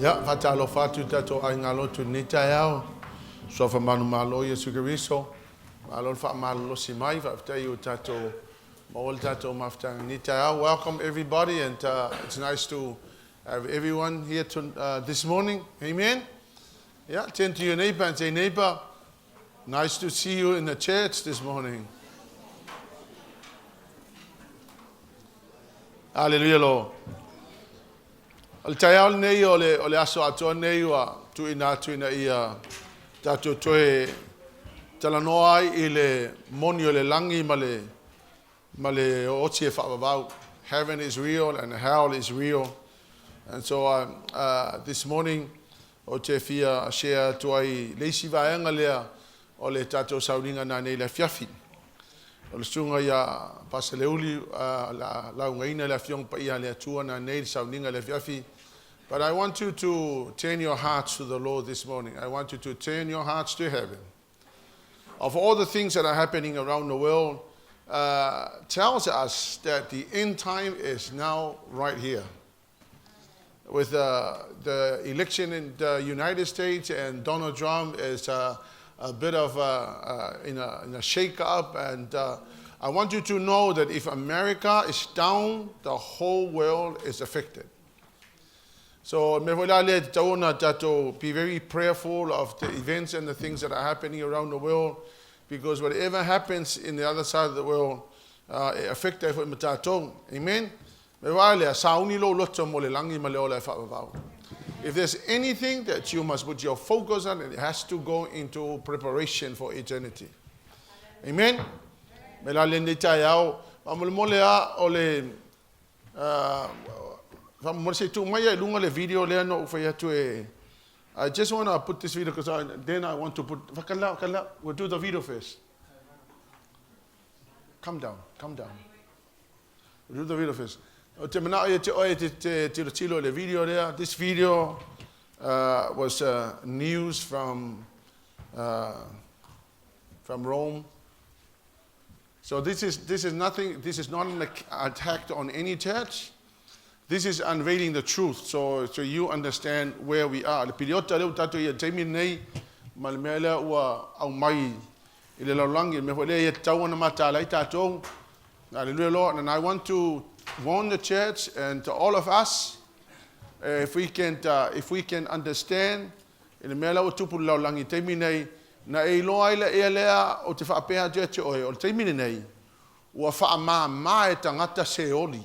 Ia, faatalofa atu i tatou aiga lotu i lenei taeao. Suafa manumalo Iesu Keriso. Malo le faamalolosi mai, faafetai ua tatou maua le tatou mafutaga i lenei taeao. Welcome everybody and it's nice to have everyone here to, this morning. Amen. Yeah, turn to your neighbor and say, neighbor, nice to see you in the church this morning. Hallelujah, Lord. O le taeao lenei o le, o le aso atoa nei ua tuuina atu ina ia tatou toe talanoa ai i le moni o le lagi ma le, ma le oti e faavavau. Heaven is real and hell is real. And so this morning, ou te fia share atu ai le isi vaega lea o le tatou sauniga nanei i le afiafi. O le susuga ia Pasa Leuli la laugaina le Afioga Paia a le Atua nanei i le sauniga i le afiafi. But I want you to turn your hearts to the Lord this morning. I want you to turn your hearts to heaven. Of all the things that are happening around the world, tells us that the end time is now right here. With the election in the United States and Donald Trump is a bit of a, in a, in a shake up. And I want you to know that if America is down, the whole world is affected. So me foi la lea e tatau ona tatou be very prayerful of the events and the things that are happening around the world because whatever happens in the other side of the world e affect ai foi ma tatou. Amen. Me wā lea, sauni lou loto mo le lagi ma le ola e faavavau. If there's anything that you must put your focus on, it has to go into preparation for eternity. Amen. Me la lenei taeao, faamolemole a o le faamolemole se i tuu mai i luga le video lea na ou fai atu e I just want to put this video because I, then I want to put whakala, whakala, we'll do the video first. Come down, come down. We'll do the video first. O te manao ia te oe te, te tiro tilo le video lea. This video was news from from Rome. So this is, this is nothing, this is not an attack on any church. This is unveiling the truth so, so you understand where we are. Le piliota lea ua tatou i ai i le taimi lenei, ma le mea lea ua aumai i le lalolagi, le mea foi lea ia tatau ona mataala ai tatou. Hallelujah, Lord. And I want to warn the church and to all of us, if we can, if we can understand i le mea lea ua tupu i le lalolagi i le taimi nei, na e iloa ai le ea lea o te faapea atu ia te oe, o le taimi lenei, ua faamama e tagata seoli.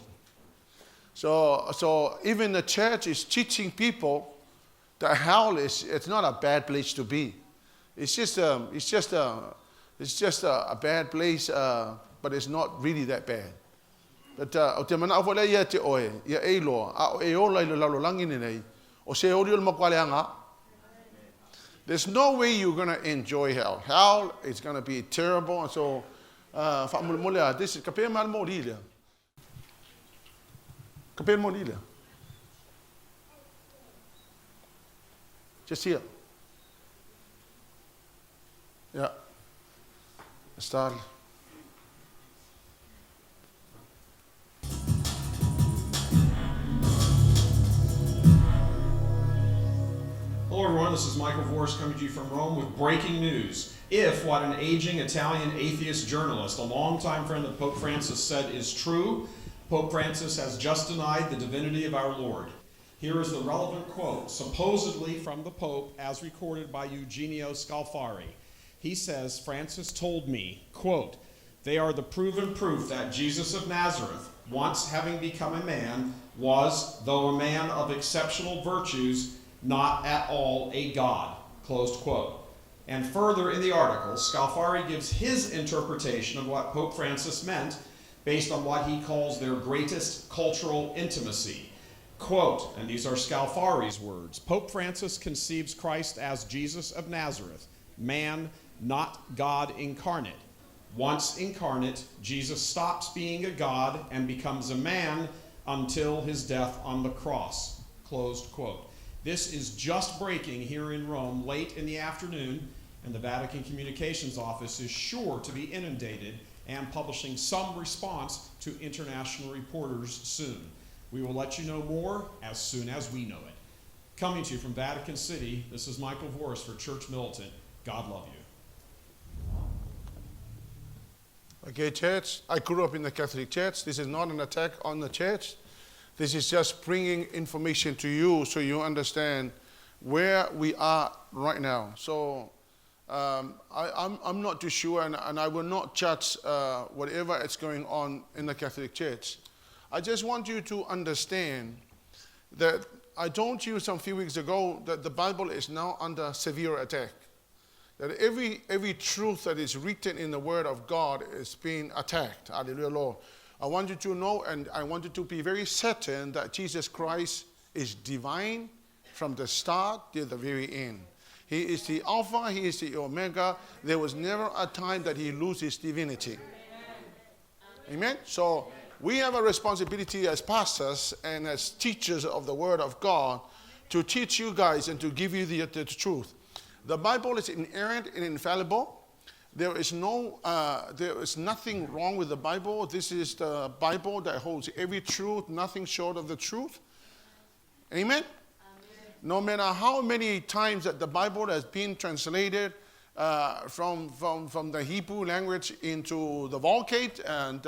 So, so even the church is teaching people that hell is, it's not a bad place to be. It's just a, it's just a, it's just a, a bad place, but it's not really that bad. But o te manao foi lea ia te oe, ia e iloa, a o e ola i le lalolagi lenei, o seoli o le matua leaga. There's no way you're going to enjoy hell. Hell is going to be terrible. And so, faamolemole a, this is, ka pea ma le moli lea. Ka pea le moli lea. Just here. Yeah. Start. Hello, everyone. This is Michael Voris coming to you from Rome with breaking news. If what an aging Italian atheist journalist, a longtime friend of Pope Francis, said is true, Pope Francis has just denied the divinity of our Lord. Here is the relevant quote, supposedly from the Pope, as recorded by Eugenio Scalfari. He says, Francis told me, quote, they are the proven proof that Jesus of Nazareth, once having become a man, was, though a man of exceptional virtues, not at all a god, closed quote. And further in the article, Scalfari gives his interpretation of what Pope Francis meant based on what he calls their greatest cultural intimacy. Quote, and these are Scalfari's words, Pope Francis conceives Christ as Jesus of Nazareth, man, not God incarnate. Once incarnate, Jesus stops being a God and becomes a man until his death on the cross. Closed quote. This is just breaking here in Rome late in the afternoon, and the Vatican Communications Office is sure to be inundated and publishing some response to international reporters soon. We will let you know more as soon as we know it. Coming to you from Vatican City, this is Michael Voris for Church Militant. God love you. Okay, church, I grew up in the Catholic Church. This is not an attack on the church. This is just bringing information to you so you understand where we are right now. So I'm not too sure, and I will not judge whatever is going on in the Catholic Church. I just want you to understand that I told you some few weeks ago that the Bible is now under severe attack. That every truth that is written in the Word of God is being attacked. Hallelujah, Lord. I want you to know, and I want you to be very certain that Jesus Christ is divine from the start to the very end. He is the Alpha, He is the Omega. There was never a time that He loses divinity. Amen. Amen? So we have a responsibility as pastors and as teachers of the Word of God to teach you guys and to give you the truth. The Bible is inerrant and infallible. There is nothing wrong with the Bible. This is the Bible that holds every truth, nothing short of the truth. Amen? Amen. No matter how many times that the Bible has been translated from the Hebrew language into the Vulgate and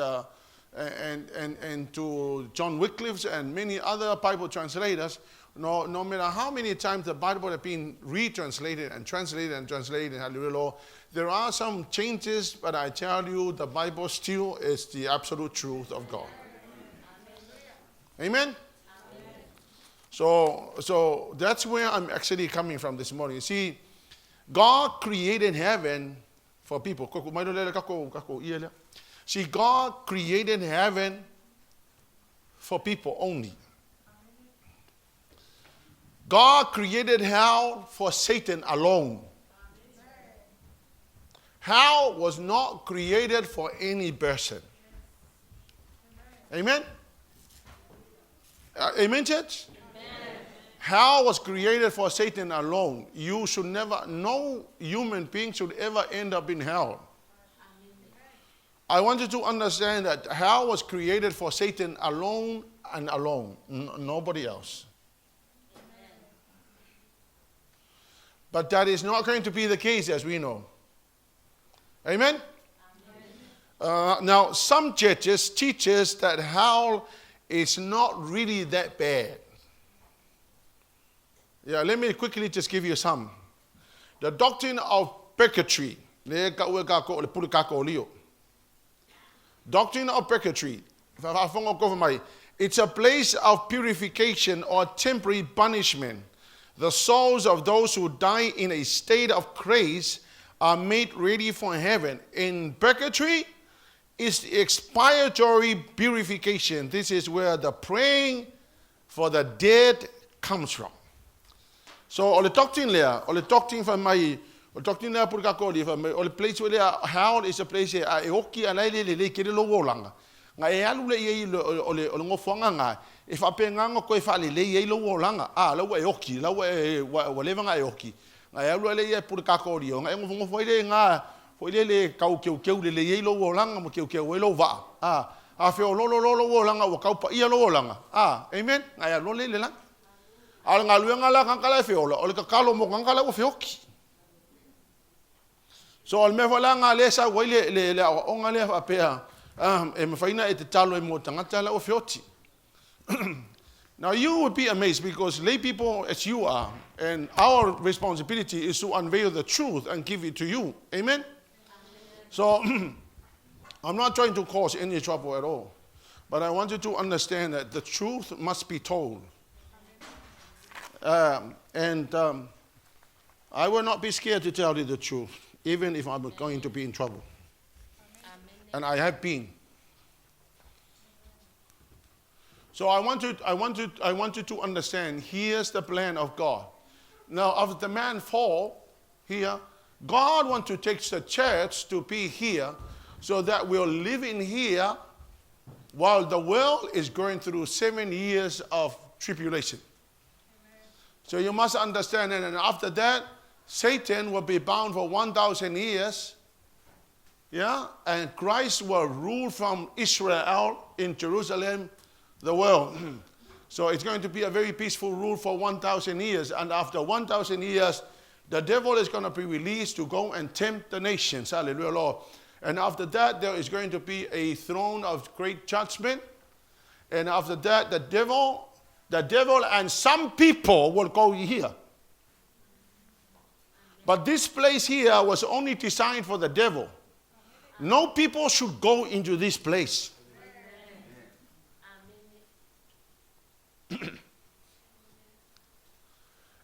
to John Wycliffe and many other Bible translators, no matter how many times the Bible has been retranslated and translated and translated, hallelujah, Lord, there are some changes, but I tell you, the Bible still is the absolute truth of God. Amen? Amen? So that's where I'm actually coming from this morning. You see, God created heaven for people. See, God created heaven for people only. God created hell for Satan alone. Hell was not created for any person. Amen? Amen, church? Amen. Hell was created for Satan alone. You should never, no human being should ever end up in hell. I want you to understand that hell was created for Satan alone and alone, nobody else. But that is not going to be the case, as we know. Amen? Amen. Now, some churches teach us that hell is not really that bad. Yeah, let me quickly just give you some. The doctrine of purgatory. Doctrine of purgatory. It's a place of purification or temporary punishment. The souls of those who die in a state of grace are made ready for heaven. In purgatory is the expiatory purification. This is where the praying for the dead comes from. So, all the doctrine there, all the doctrine from my, o doctrine there, all the place where hell is a place where e oki alai le le kere lo wolanga. Nga e alu le i o le ngofuanga nga e whapenga koe whale le i lo wolanga. Ah, lau e oki, lau e waleva nga e oki. Nga e alu le i e pura kakori o nga e ngofo ile nga fo ile le kau keu keu le le i lo wolanga mo keu keu e lo va. Ah, a feo lo lo lo lo wolanga o kau pa ia lo wolanga. Ah, amen. Nga e alu le le la. A nga luenga la kankala e feola o le kakalo mo kankala o feoki. So al mea wala nga le sa wai le le le onga le whapea. E mawhaina e te talo e mō tangata la o feoti. Now you would be amazed because lay people as you are, and our responsibility is to unveil the truth and give it to you. Amen? Amen. So I'm not trying to cause any trouble at all, but I want you to understand that the truth must be told. I will not be scared to tell you the truth, even if I'm going to be in trouble. And I have been. So I want you to understand, here's the plan of God. Now, after the man fall here, God wants to take the church to be here so that we'll live in here while the world is going through 7 years of tribulation. So you must understand, and after that, Satan will be bound for 1,000 years. Yeah, and Christ will rule from Israel in Jerusalem, the world. So it's going to be a very peaceful rule for 1,000 years. And after 1,000 years, the devil is going to be released to go and tempt the nations. Hallelujah, Lord. And after that, there is going to be a throne of great judgment. And after that, the devil, the devil and some people will go here. But this place here was only designed for the devil. No people should go into this place.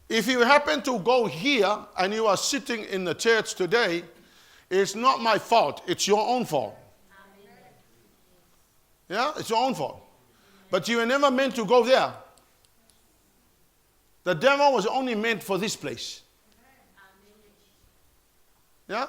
If you happen to go here and you are sitting in the church today, it's not my fault. It's your own fault. Yeah, it's your own fault. But you were never meant to go there. The devil was only meant for this place. Yeah?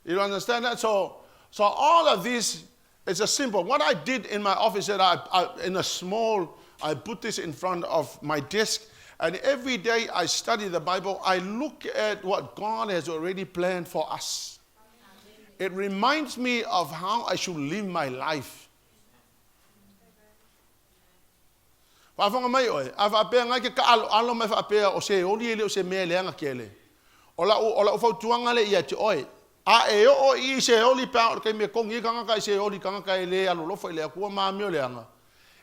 You understand that? So, so all of this is a simple. What I did in my office, that I in a small, I put this in front of my desk, and every day I study the Bible, I look at what God has already planned for us. It reminds me of how I should live my life. Faafofoga mai oe, a faapea ngai ke kaaaloalo ma e faapea o se oli e le o se mea leaga kele. O lau, o lau fautuaga lea ia te oe, a e oo i Seoli pe a o le taimi e togi ai tagata i Seoli, tagata e le alolofa i le Atua ma amio leaga,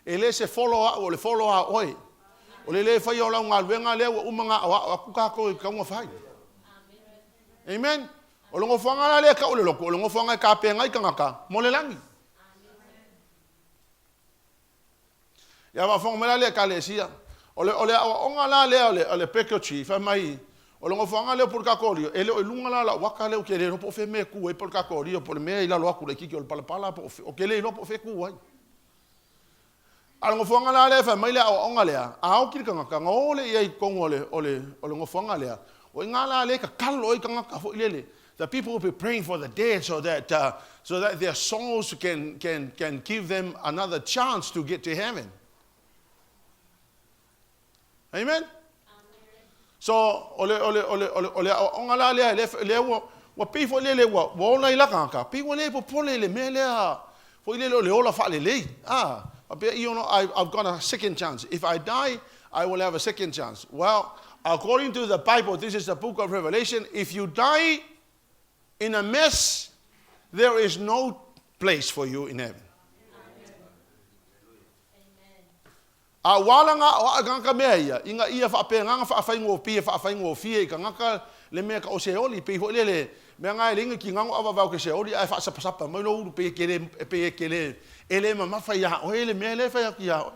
e le se folo a'u, o le folo a oe. O le le faia o lau galuega lea ua uma ona aoao atu tatou i tauga fai. Amen. O le nofoaga la lea e tau o le lotu, o le nofoaga e tapena ai tagata mo le lagi. Ia faafofoga mai la le Ekalesia, o le, o le aoaoga la lea o le, o le purgatory, fai mai, o le nofoaga lea o Purukatorio, e le o i luga la o lau ata lea ou te le iloa po o fea mea e tu ai Purukatorio, po o le mea i lalo atu laitiiti o le palapala, po o fea, ou te le iloa po o fea e tu ai. A o le nofoaga la lea fai mai le aoaoga lea, a oti le tagata, ona o lea i ai i totonu o le, o le, o le nofoaga lea, o i ina la lea e tatalo ai tagata foi lele, the people will be praying for the dead so that, so that their souls can, can, can give them another chance to get to heaven. Amen? So, o le, o le, o le, o le, o le aoaoga la lea, lea, lea ua, ua pei foi lele ua, ua ola ai la tagata, pei ua le popole i le mea lea foi lele o le ola faalelei. Ah, faapea, you know, I, I've got a second chance. If I die, I will have a second chance. Well, according to the Bible, this is the book of Revelation, if you die in a mess, there is no place for you in heaven. A ua ala ngā o aa tagata mea ia, ina ia faapegaga faafaigofie faafaigofie i tagata le mea ka o Seoli, pei foi lele mea nga e le inga ki ngago avavau ke Seoli ae faasapasapa mai lou ulu pei e kele pei e kele e le mamafa iā oe le mea lea e fai atu iā oe.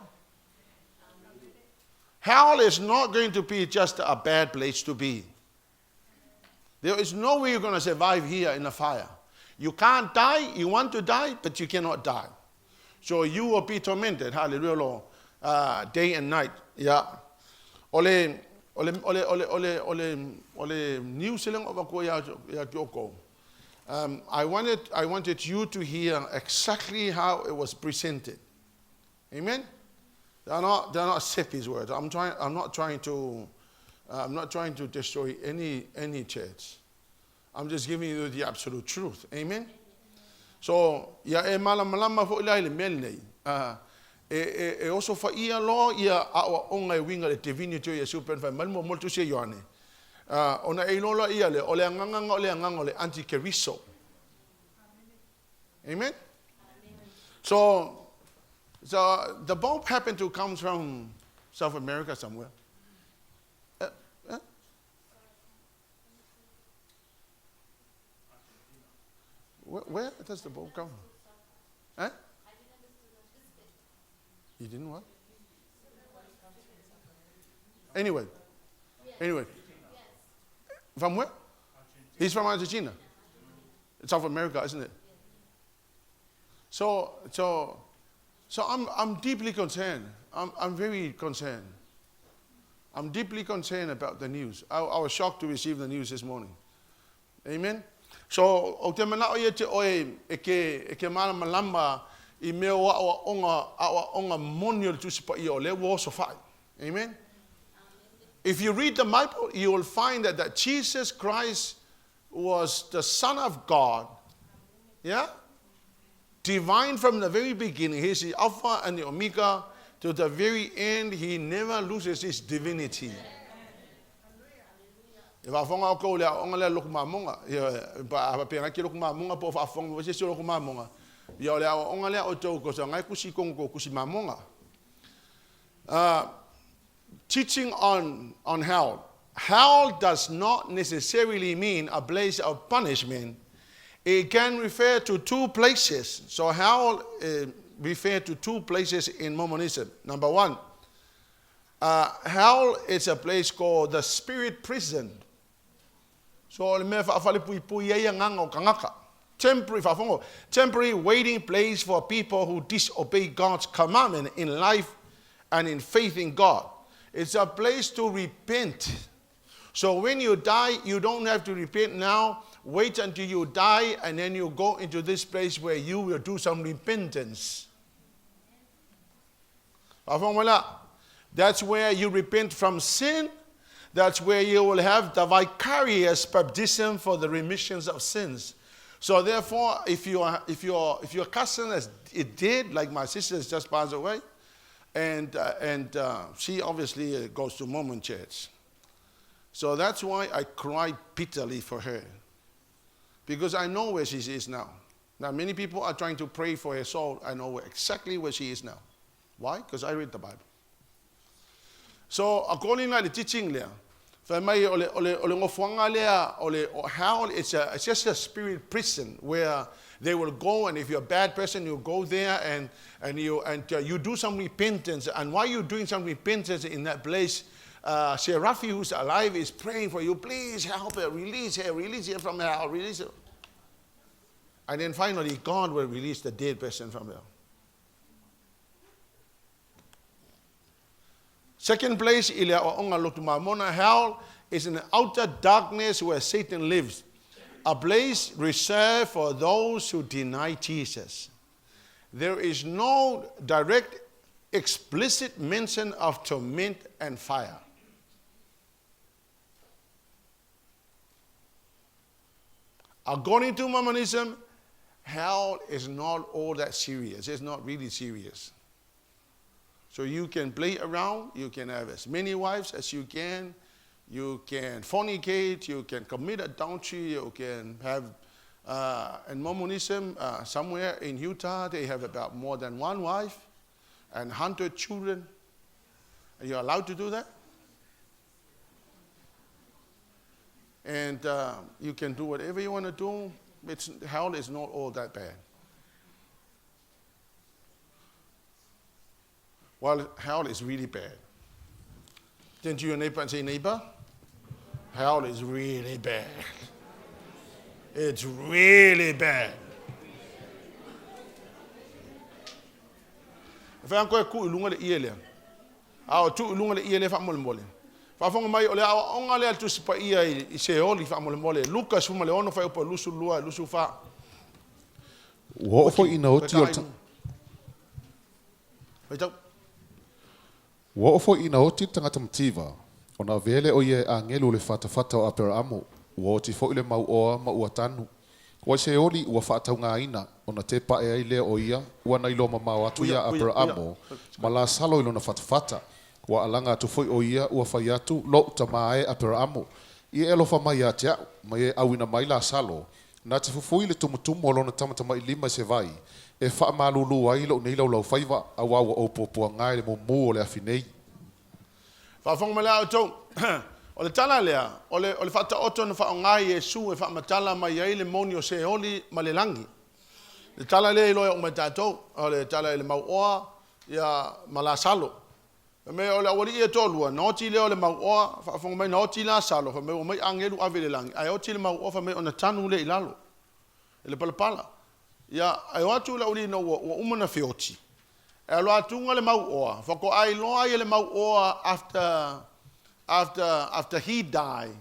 Hell is not going to be just a bad place to be. There is no way you're going to survive here in the fire. You can't die, you want to die, but you cannot die. So you will be tormented, hallelujah, Lord, day and night. Yeah. O le, o le, o le, o le, o le, o le, o le news le ngā ia, ia ki o kou. I wanted, I wanted you to hear exactly how it was presented. Amen? They are not, they are not Seppi's words. I'm, trying, I'm, not trying to, I'm not trying to destroy any, any church. I'm just giving you the absolute truth. Amen? So, ia e malamalama foʻi la i le mea lenei, e, e, e oso faia loa ia aoaoga e uiga i le divinity o Iesu pei ona fai mai le muamua o le Tusi a Ioane, ona e iloa loa ia lea, o le agaga na o le agaga o le antikeriso. Amen? So, so the Pope happened to come from South America somewhere. Where, where does the Pope come from? Eh? You didn't what? Anyway, anyway. From where? He's from Argentina. South America, isn't it? So, so, so I'm, I'm deeply concerned. I'm, I'm very concerned. I'm deeply concerned about the news. I, I was shocked to receive the news this morning. Amen. So, o te manao ia te oe e ke, e ke malamalama i mea o aoaoga, aoaoga moni o le Tusi Paia o lea ua oso fai. Amen. If you read the Bible, you will find that, that Jesus Christ was the Son of God. Yeah? Divine from the very beginning. He's the Alpha and the Omega, To the very end, he never loses his divinity. E faafofoga outou i le aoaoga lea a le lotu mamoga. Ia, pa a faapea ke lotu mamoga po o faafofoga mai se isi o lotu mamoga. Ia o le aoaoga lea a outou, cause o na e tusi i totonu o tou tusi mamoga. Teaching on hell. Hell does not necessarily mean a place of punishment. It can refer to two places. So hell refer to two places in Mormonism. Number one, hell is a place called the spirit prison. So o le mea e faafalepuipui ai agaga o tagata. Temporary, faafofoga, temporary waiting place for people who disobey God's commandment in life and in faith in God. It's a place to repent. So when you die, you don't have to repent now. Wait until you die and then you go into this place where you will do some repentance. Faafofoga mai la? That's where you repent from sin. That's where you will have the vicarious baptism for the remissions of sins. So therefore, if your cousin is dead, like my sister has just passed away, and she obviously goes to Mormon church. So that's why I cry bitterly for her, because I know where she is now. Now, many people are trying to pray for her soul. I know exactly where she is now. Why? Because I read the Bible. So, according to the teaching lea, fai mai o le nofoaga lea, o le o hell, it's just a spirit prison where they will go, and if you're a bad person, you go there and you do some repentance. And while you're doing some repentance in that place, Serafi, who's alive, is praying for you. Please help her, release her from hell, release her. And then finally, God will release the dead person from hell. Second place, i le aoaoga lotu mamona, hell is an outer darkness where Satan lives, a place reserved for those who deny Jesus. There is no direct, explicit mention of torment and fire. According to Mormonism, hell is not all that serious. It's not really serious. So you can play around, you can have as many wives as you can, you can fornicate, you can commit adultery, you can have, in Mormonism, somewhere in Utah, they have about more than one wife and 100 children. Are you allowed to do that? And you can do whatever you want to do. Hell is not all that bad. Well, hell is really bad. Turn to your neighbor and say, "Neighbor, hell is really bad. It's really bad." Fai koe ku i lunga le ie lea. A o tu i lunga le ie lea faamolemole. Faafofoga mai o le aoaoga lea Tusi Paia i Seoli faamolemole. Luka 16 fuaiupu 22 24. Ua oo foi ina oti o le Faitau. Ua oo foi ina oti le tagata mativa, ona avea lea o ia e agelu i le fatafata o Aperamo, ua oti foi le mauoa ma ua tanu. Ua i Seoli ua faataugaina, ona tepae ai lea o ia, ua na iloa mamao atu Uia, ia uia, uia. Aperamo, ma Lasalo i lona fatafata. Ua alaga atu foi o ia, ua fai atu, lo'u tamā e Aperamo. Ia e alofa mai ia te a'u, ma e auina mai Lasalo, na te fufui le tumutumu o lona tamatamailima i se vai, e faamalūlū ai lo'u nei laulaufaiva, auā ua ou puapuaga i le mumū o le afi nei. Faafofoga mai la outou. O le tala lea, o le faataoto na faaaoga e Iesu e faamatala mai ai le moni o Seoli ma le lagi. Le tala lea iloa e uma tatou, o le tala i le mauoa ia ma Lasalo. Me o le aualii e toalua, na oti lea o le mauoa, faafofoga mai na oti Lasalo, fai mai ua mai agelu ave i le lagi, ae oti le mauoa fai mai ona tanu lea i lalo, i le palapala. Ia, ae o atu le aualii na ua uma na feoti. E alo atuga le mauoa, faatoa iloa ai e le mauoa after he died,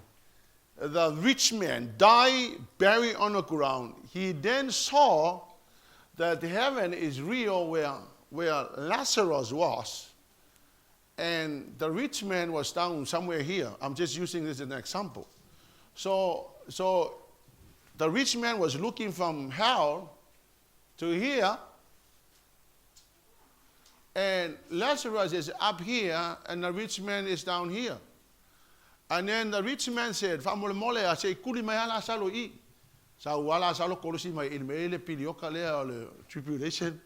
the rich man died, buried on the ground. He then saw that heaven is real where Lazarus was. And the rich man was down somewhere here. I'm just using this as an example. So the rich man was looking from hell to here. And Lazarus is up here and the rich man is down here. And then the rich man said, faamolemole a se i kuli mai lava Lasalo i i. Sau lava Lasalo kolosi mai i le mea le pilioka lea o le tribulation.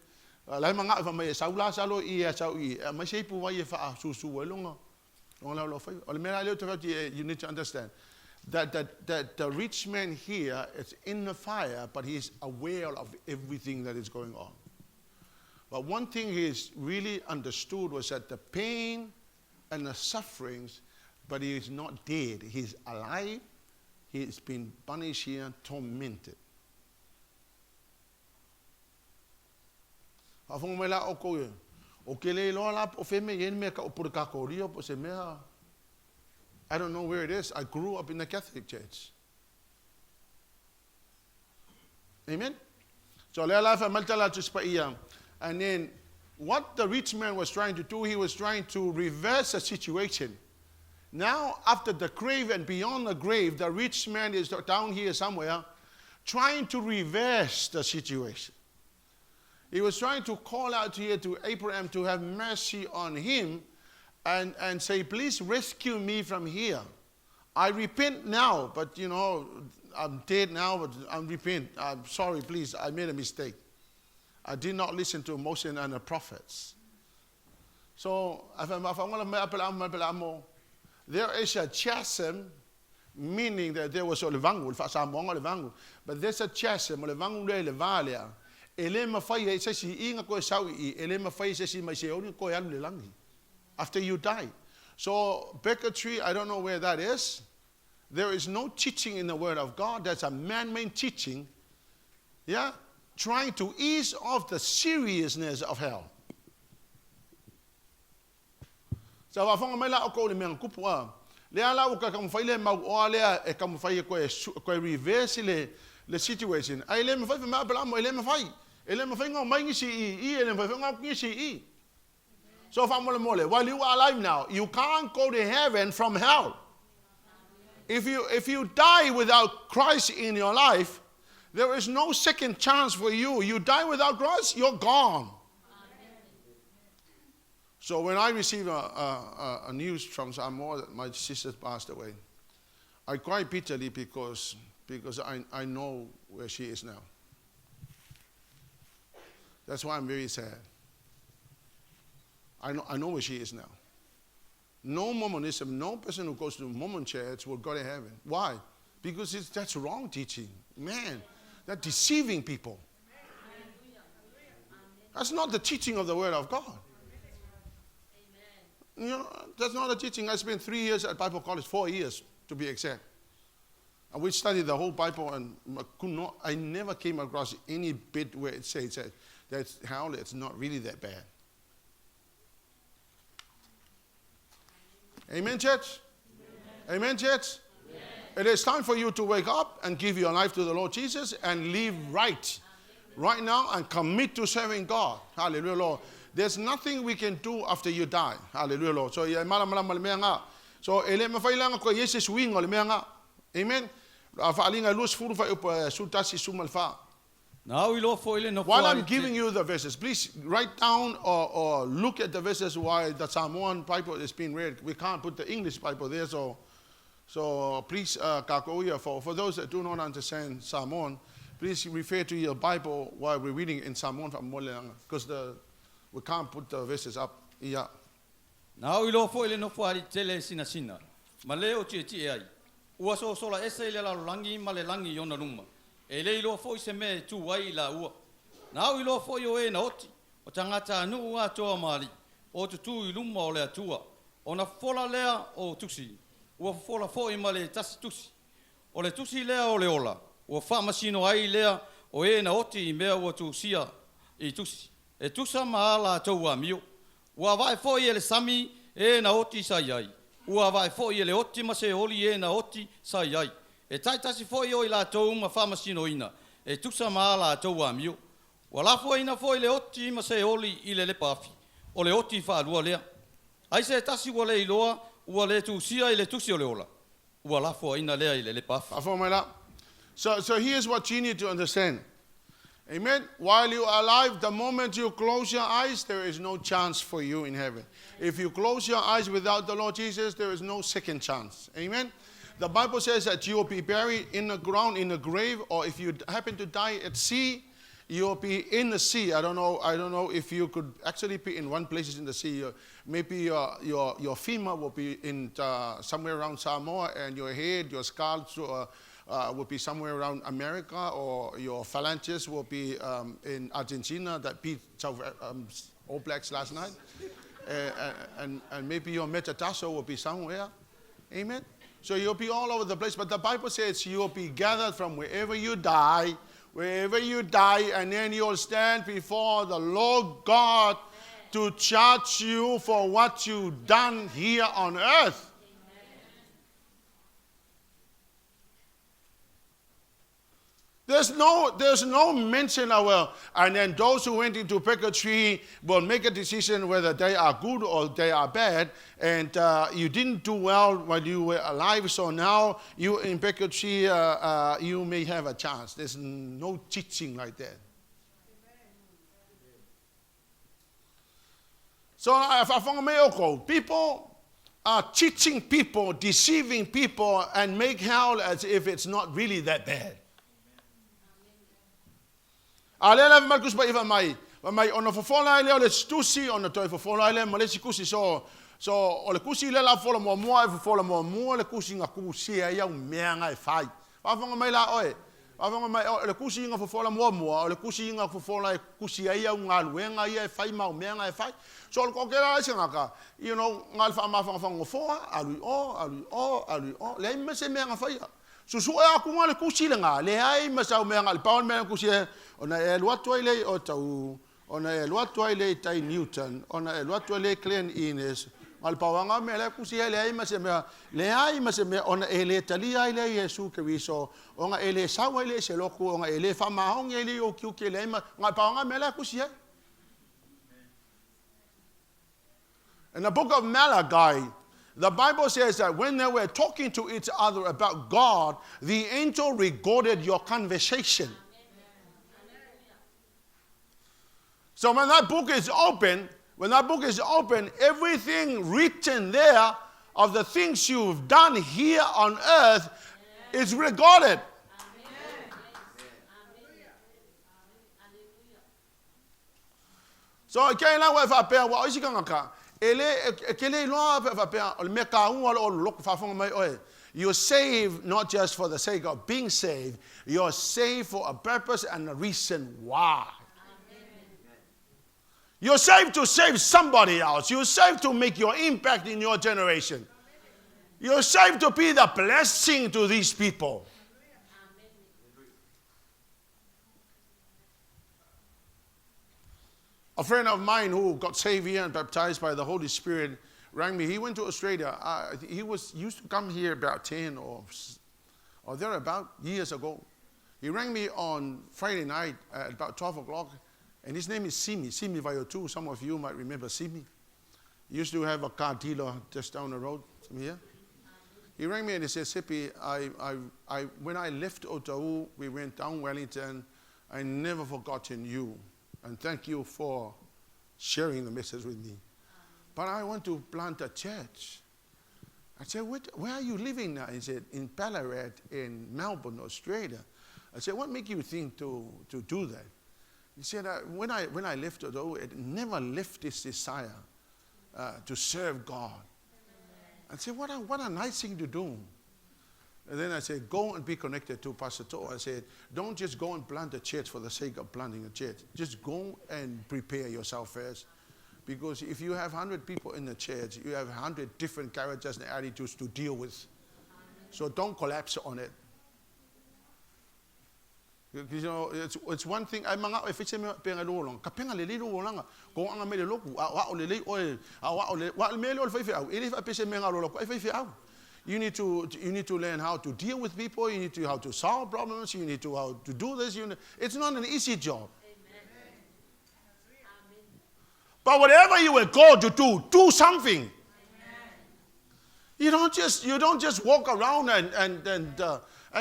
La e manao fai mai e sau Lasalo i i, sau i i, e aumai se ipu vai e faasusu ai lona lona laulauafaiva. O le mea la lea ou te fai atu i ai, you need to understand that the, that the rich man here is in the fire, but he is aware of everything that is going on. But one thing he is really understood was that the pain and the sufferings, but he is not dead. He's alive. He's been punished here, tormented. Faafofoga mai la oukou e, ou te le iloa la po o fea mea e i ai le mea e tau o purikatorio po o se mea. I don't know where it is. I grew up in the Catholic Church. Amen? So lea la e fai mai le tala a le Tusi Paia. And then what the rich man was trying to do, he was trying to reverse the situation. Now, after the grave and beyond the grave, the rich man is down here somewhere trying to reverse the situation. He was trying to call out here to Abraham to have mercy on him and, and say, Please rescue me from here. I repent now, but you know, I'm dead now, but I'm repent. I'm sorry, please, I made a mistake. I did not listen to Moses and the prophets. So, there is a chasm, meaning that there was o le vangu, le faasamoaga o le vangu, but there's a chasm, o le vangu lea i le va lea, e le mafai ai se isi i na koe sau i i, e le mafai e se isi mai Seoli ona toe alu i le lagi, after you die. So, purgatory, I don't know where that is. There is no teaching in the Word of God. That's a man-made teaching, yeah, trying to ease off the seriousness of hell. Sa faafofoga mai la oukou i le mea na tupu a. Lea la ua toe taumafai le mau oa lea e taumafai e toe, toe reverse le, le situation. Ae le mafai, fai mai Aperamo, e le mafai. E le mafai ona omai nisi i i, e le mafai foi ona o atu nisi i i. So faamolemole, while you are alive now, you can't go to heaven from hell. If you, if you die without Christ in your life, there is no second chance for you. You die without Christ, you're gone. So when I received a, a, a news from Samoa that my sister passed away, I cried bitterly because, because I, I know where she is now. That's why I'm very sad. I know, I know where she is now. No Mormonism, no person who goes to Mormon church will go to heaven. Why? Because it's, that's wrong teaching. Man, they're deceiving people. That's not the teaching of the Word of God. You know, that's not the teaching. I spent three years at Bible college, four years to be exact. And we studied the whole Bible and could not, I never came across any bit where it says that, that hell it's not really that bad. Amen, church? Amen, Amen church? Amen. It is time for you to wake up and give your life to the Lord Jesus and live right right now and commit to serving God. Hallelujah, Lord. There's nothing we can do after you die. Hallelujah, Lord. So, ia e malamalama le mea nga. So, e le mawhai langa koe i se suiga o le mea nga. Amen. A faaaliga e 20 fuaiupu e 11 14. Na au iloa foi le nofo While a I'm giving you the verses, please write down or, or look at the verses while the Samoan Bible is being read. We can't put the English Bible there, so, so please, uh, kākou ia, for, for those that do not understand Samoan, please refer to your Bible while we're reading in Samoan because the, we can't put the verses up. Yeah. Na au iloa foi le nofo a Aliʻitele e sinasina, ma le o tietie ai. Ua sosola ese i le lalolagi ma le lagi i ona luma. E le iloa foi se mea e tu ai i laua. Na au iloa foi o e na oti, o tagata a nuu atoa ma alii, o tutu i luma o le Atua. Ona fofola lea o tusi, ua fofola foi ma le tasi tusi. O le tusi lea o le ola, ua faamasino ai lea o e na oti i mea ua tusia i tusi, e tusa ma a latou amio. Ua avae foi e le sami e na oti sa i ai, ua avae foi e le oti ma se oli e na oti sa i ai. E taitasi foi o i latou ma faamasinoina, e tusa ma a latou amio. Ua lafoaina foi le oti ma se oli i le lepa afi, o le oti faalua lea. Ai se tasi ua le iloa, ua le tusia i le tusi o le ola, ua lafoaina lea i le lepa afi. Faafofoga mai la. So, so here's what you need to understand. Amen. While you are alive, the moment you close your eyes, there is no chance for you in heaven. If you close your eyes without the Lord Jesus, there is no second chance. Amen. The Bible says that you will be buried in the ground, in the grave, or if you happen to die at sea, you'll be in the sea. I don't know. I don't know if you could actually be in one place in the sea. Maybe your femur will be in somewhere around Samoa, and your head, your skull, will be somewhere around America, or your phalanges will be in Argentina that beat South, All Blacks last night, and maybe your metatarsal will be somewhere. Amen. So you'll be all over the place. But the Bible says you'll be gathered from wherever you die, wherever you die, and then you'll stand before the Lord God to charge you for what you've done here on earth. There's no mention of, well, and then those who went into purgatory will make a decision whether they are good or they are bad, and you didn't do well while you were alive, so now you in purgatory, you may have a chance. There's no teaching like that. So, people are teaching people, deceiving people, and make hell as if it's not really that bad. A le la Marcus pa iwa mai, mai ona fofola ile o le stusi ona toi fofola ile ma le sikusi so o le kusi ile la fofola mua e fofola mua le kusi nga kusi ai au mea nga e fai. Whafonga mai la oe. Whafonga mai o le kusi nga fofola mua o le kusi nga fofola e kusi ai au ngā luenga ia e fai mau mea nga e fai. So o le kokera ai ngaka, you know, ngā le whaamawhanga whango foa, alui o, alui o, alui o, le ai mese mea nga fai. Susu e aku ngā le kusi le ngā, le ai masau mea ngā, le paon mea kusi e, ona e luatu ai lei o tau, ona e luatu ai lei tai Newton, ona e luatu ai lei Glen Innes, ngā le pawanga mea le kusi e le ai mase mea, le ai mase mea, ona e le talia ai lei Yesu Keriso, ona e le sau ai lei se loku, ona e le whamahongi ai lei o kiuke le ai ma, ngā le pawanga mea le kusi e. In the book of Malachi, the Bible says that when they were talking to each other about God, the angel recorded your conversation. So when that book is open, everything written there of the things you've done here on earth is recorded. So you're saved not just for the sake of being saved, you're saved for a purpose and a reason why. You're saved to save somebody else. You're saved to make your impact in your generation. You're saved to be the blessing to these people. A friend of mine who got saved here and baptized by the Holy Spirit rang me. He went to Australia. He was used to come here about 10 or thereabout years ago. He rang me on Friday night at about 12 o'clock, and his name is Simi, Simi Vayotu. Some of you might remember Simi. He used to have a car dealer just down the road from here. He rang me and he said, Sipi, when I left Otahu, we went down Wellington. I never forgotten you. And thank you for sharing the message with me. But I want to plant a church. I said, where are you living now? He said, in Ballarat in Melbourne, Australia. I said, what made you think to do that? He said, when I left Otahu, it never left this desire to serve God. I said, what a nice thing to do. And then I said, go and be connected to Pastor To. I said, don't just go and plant a church for the sake of planting a church. Just go and prepare yourself first. Because if you have 100 people in the church, you have 100 different characters and attitudes to deal with. So don't collapse on it. You know, it's one thing. I manga e fiche me penga lo ka penga le le lo langa ko anga me le loku a wa o le le o a wa o le wa me le o le fa au e le fa pese me nga lo lo e fa au. You need to learn how to deal with people. You need to how to solve problems. You need to how to do this. It's not an easy job. Amen. But whatever you were called to do, do something. Amen. You don't just walk around and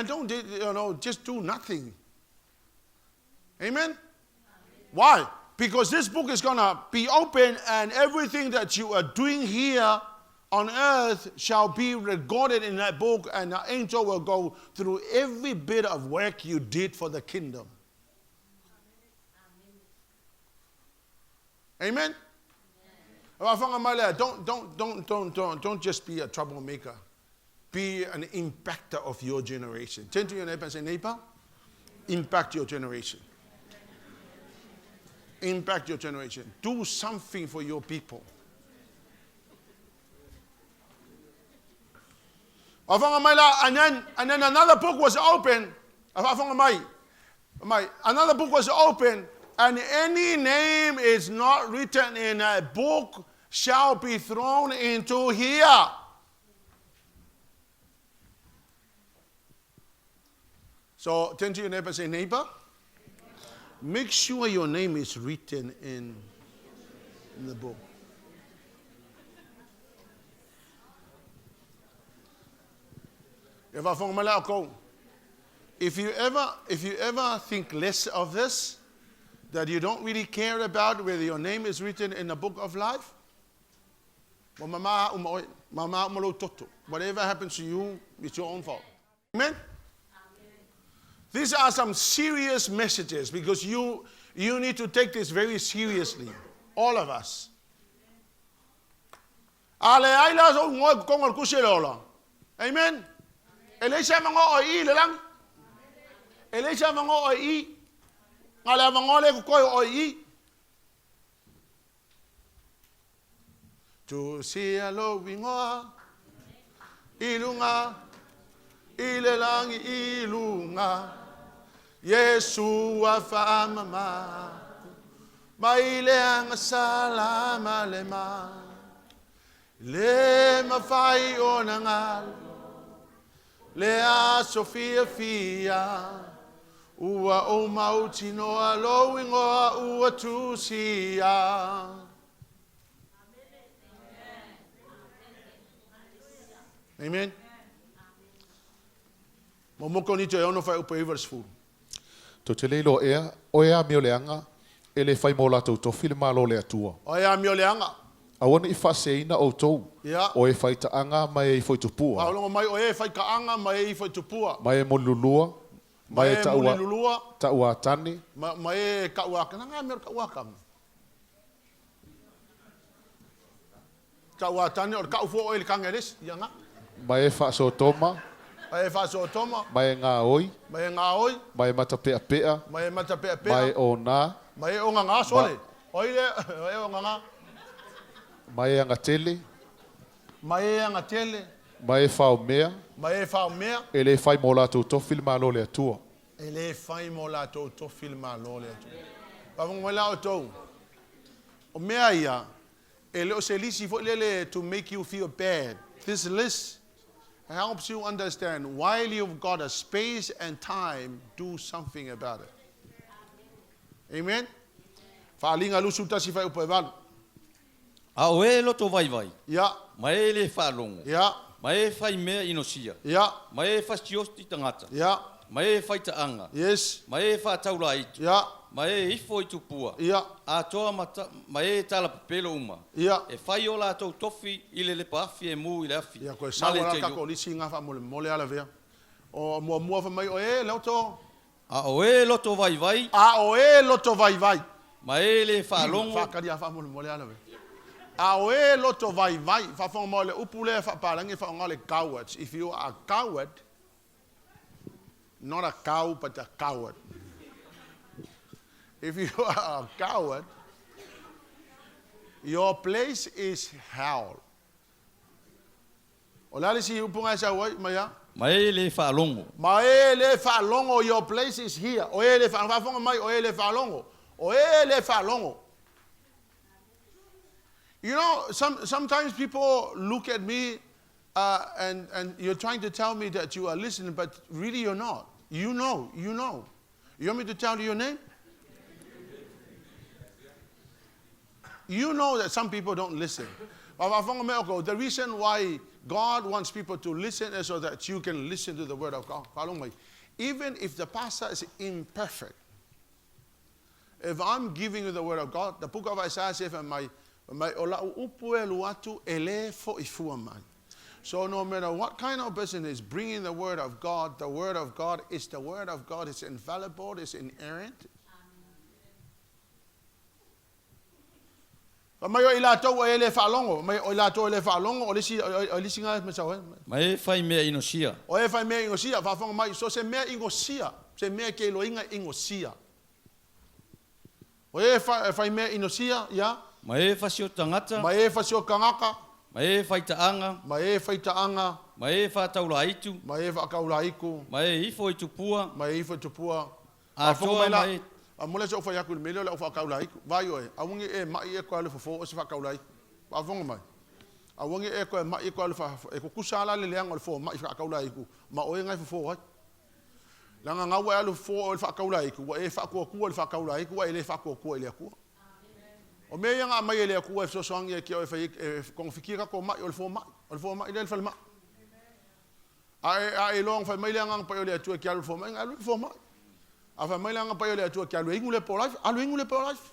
don't just do nothing. Amen? Why? Because this book is going to be open and everything that you are doing here on earth shall be recorded in that book, and the angel will go through every bit of work you did for the kingdom. Amen? Don't, don't, don't, don't, don't, don't just be a troublemaker. Be an impactor of your generation. Turn to your neighbor and say, neighbor, impact your generation. Impact your generation. Do something for your people. And then, and then another book was opened. Another book was opened, and any name is not written in a book shall be thrown into here. So turn to your neighbor and say, neighbor, make sure your name is written in, in the book. If you ever, if you ever think less of this, that you don't really care about whether your name is written in the book of life, whatever happens to you, it's your own fault. Amen? These are some serious messages because you, you need to take this very seriously. All of us. Amen. E le sa mango o i le lang. E le sa mango o i. Nga le mango le ko o i. Tu sia lo wingoa. Ilunga. I le langi ilunga. Yesu a whaamama. Mai le anga salama le ma. Le mawhai o na ngalo. Le a Sofia fia. Ua o mautinoa lo ingoa ua tusia. Amen. Mo moko ni te ono whai upo i verse. Tau te leilo ea, o ea meo leanga, e le whai mō lātou tofi le malo le atua. O ea meo leanga. Aua ne i faaseseina outou. Ia. O e faitaaga ma e ifo i tupua. Faalogo mai o e faikaaga ma e ifo i tupua. Ma e molilulua, ma Ma e e taua molilulua. tauatane. Ma, ma e kauaka. Na ngā mea o le kauaka. Tauatane o le kau fua o e le kangeles. Ia ngā. Ma e faasotoma. Ma e faasotoma. Ma e gaoi. Ma e gaoi. Ma e matapeapea. Ma e matapeapea. Ma e ona. Ma e ogagā sole. O i le, e ogagā. Ma e agatele. Ma e agatele. Ma e faomea. Ma e faomea. E le fai mo latou tofi le malo le Atua. E le fai mo latou tofi le malo le Atua. Faafofoga mai la outou. O mea ia, e le o se lisi foi lele to make you feel bad. This list helps you understand while you've got a space and time, do something about it. Amen? Faaaliga 21 fuaiupu 8. A o e loto vaivai, Ia, ma e le faalogo, ia, ma e fai mea inosia, ia, ma e fasioti tagata, ia, ma e faitaaga, ma e faataulaitu, ia, ma e ifo i tupua, ia, atoa ma, ta, ma e talapepelo uma. Ia. E fai o latou tofi i le lepa afi e mu i le afi. Ia, koe Ma sau le ala te kako lisi ngā wha mole mole ala vea. O mua mua wha mai o e loto. A o e loto vaivai, A o e loto vai vai. ma e le faalogo, Whakari a wha mole mole ala vea. A o e loto vai vai. Wha mo le upu le wha parangi wha ngā le cowards. If you are a coward, not a cow, but a coward. If you are a coward, your place is hell. O la le si upunga e sa wai, mai ma e le faalogo. Ma e le faalogo, your place is here. O e le faafofoga mai, o e le faalogo. O e le faalogo. You know, sometimes people look at me and you're trying to tell me that you are listening, but really you're not. You know, you know. You want me to tell you your name? You know that some people don't listen. The reason why God wants people to listen is so that you can listen to the word of God. Follow me. Even if the pastor is imperfect, If I'm giving you the word of God, the book of Isaiah says fai mai, fai mai o la'u upu e alu atu e lē fo'i fua mai. So no matter what kind of person is bringing the word of God, the word of God is the word of God, it's infallible, it's inerrant. Fai mai o i latou e le faalogo, fai mai o i latou e le faalogo, o le isi, o le isi ga ma sau e. Ma e fai mea inosia. O e fai mea inosia, faafofoga mai, so se mea inosia, se mea ke iloiga inosia. O e fai mea inosia, ia. Ma e fasio tagata. Ma e fasio tagata. Ma e faitaaga. Ma e faitaaga. Ma e faataulaitu. Ma e faakaulaiku. Ma e ifo i tupua. Ma e ifo i tupua. Atoa ma e. A mo le se o fai aku i le mea lea o le au faakaulaiku. Vai oe, aua ne i e ma'i e koe alu fofo oe se faakaulaiku. Faafofoga mai. Aua ne i e koe ma'i e koe alu fa, e kukusa la le leaga o le fomai faakaulaiku ma oe na e fofo ai. Leaga na ua e alu fofo oe i le faakaulaiku, ua e faatuatua i le faakaulaiku ae le faatuatua i le Atua. O mea ia na aumai e le Atua e fesoasoani ai kia oe e fai ai, e togafitia tatou ma'i o le fomai, o le fomai lea i le falemai. A e, a e iloa na fai mai le Agaga Paia o le Atua e te alu i le fomai, na alu i le fomai. A fai mai le Agaga Paia o le Atua e te alu e inu le Herbalife, alu e inu le Herbalife.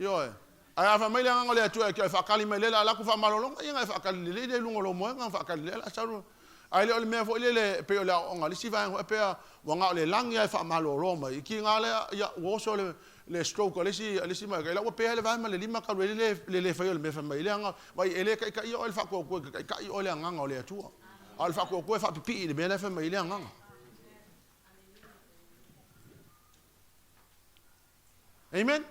Ioe. Ae a fai mai le Agaga o le Atua e te faakali mai lea, la alu atu faamalologa, ia na e faakali lelei lea i luga o lou moega na faakali lea la sau. Ae le o le mea foi lele e pei o le aoaoga a le isi vaega foi pea ua na o le lagi lava e faamalolo mai. I tiga lea, ia ua oso le le stroke a le isi a le isi mai la ua pea le vae ma le lima talu ai le le le faia o le mea fai mai le aga vai e le taitaia oe le faatuatua e te taitai oe le Agaga o le Atua. A o le faatuatua e faapipii i le mea la e fai mai ai le Agaga. Amen.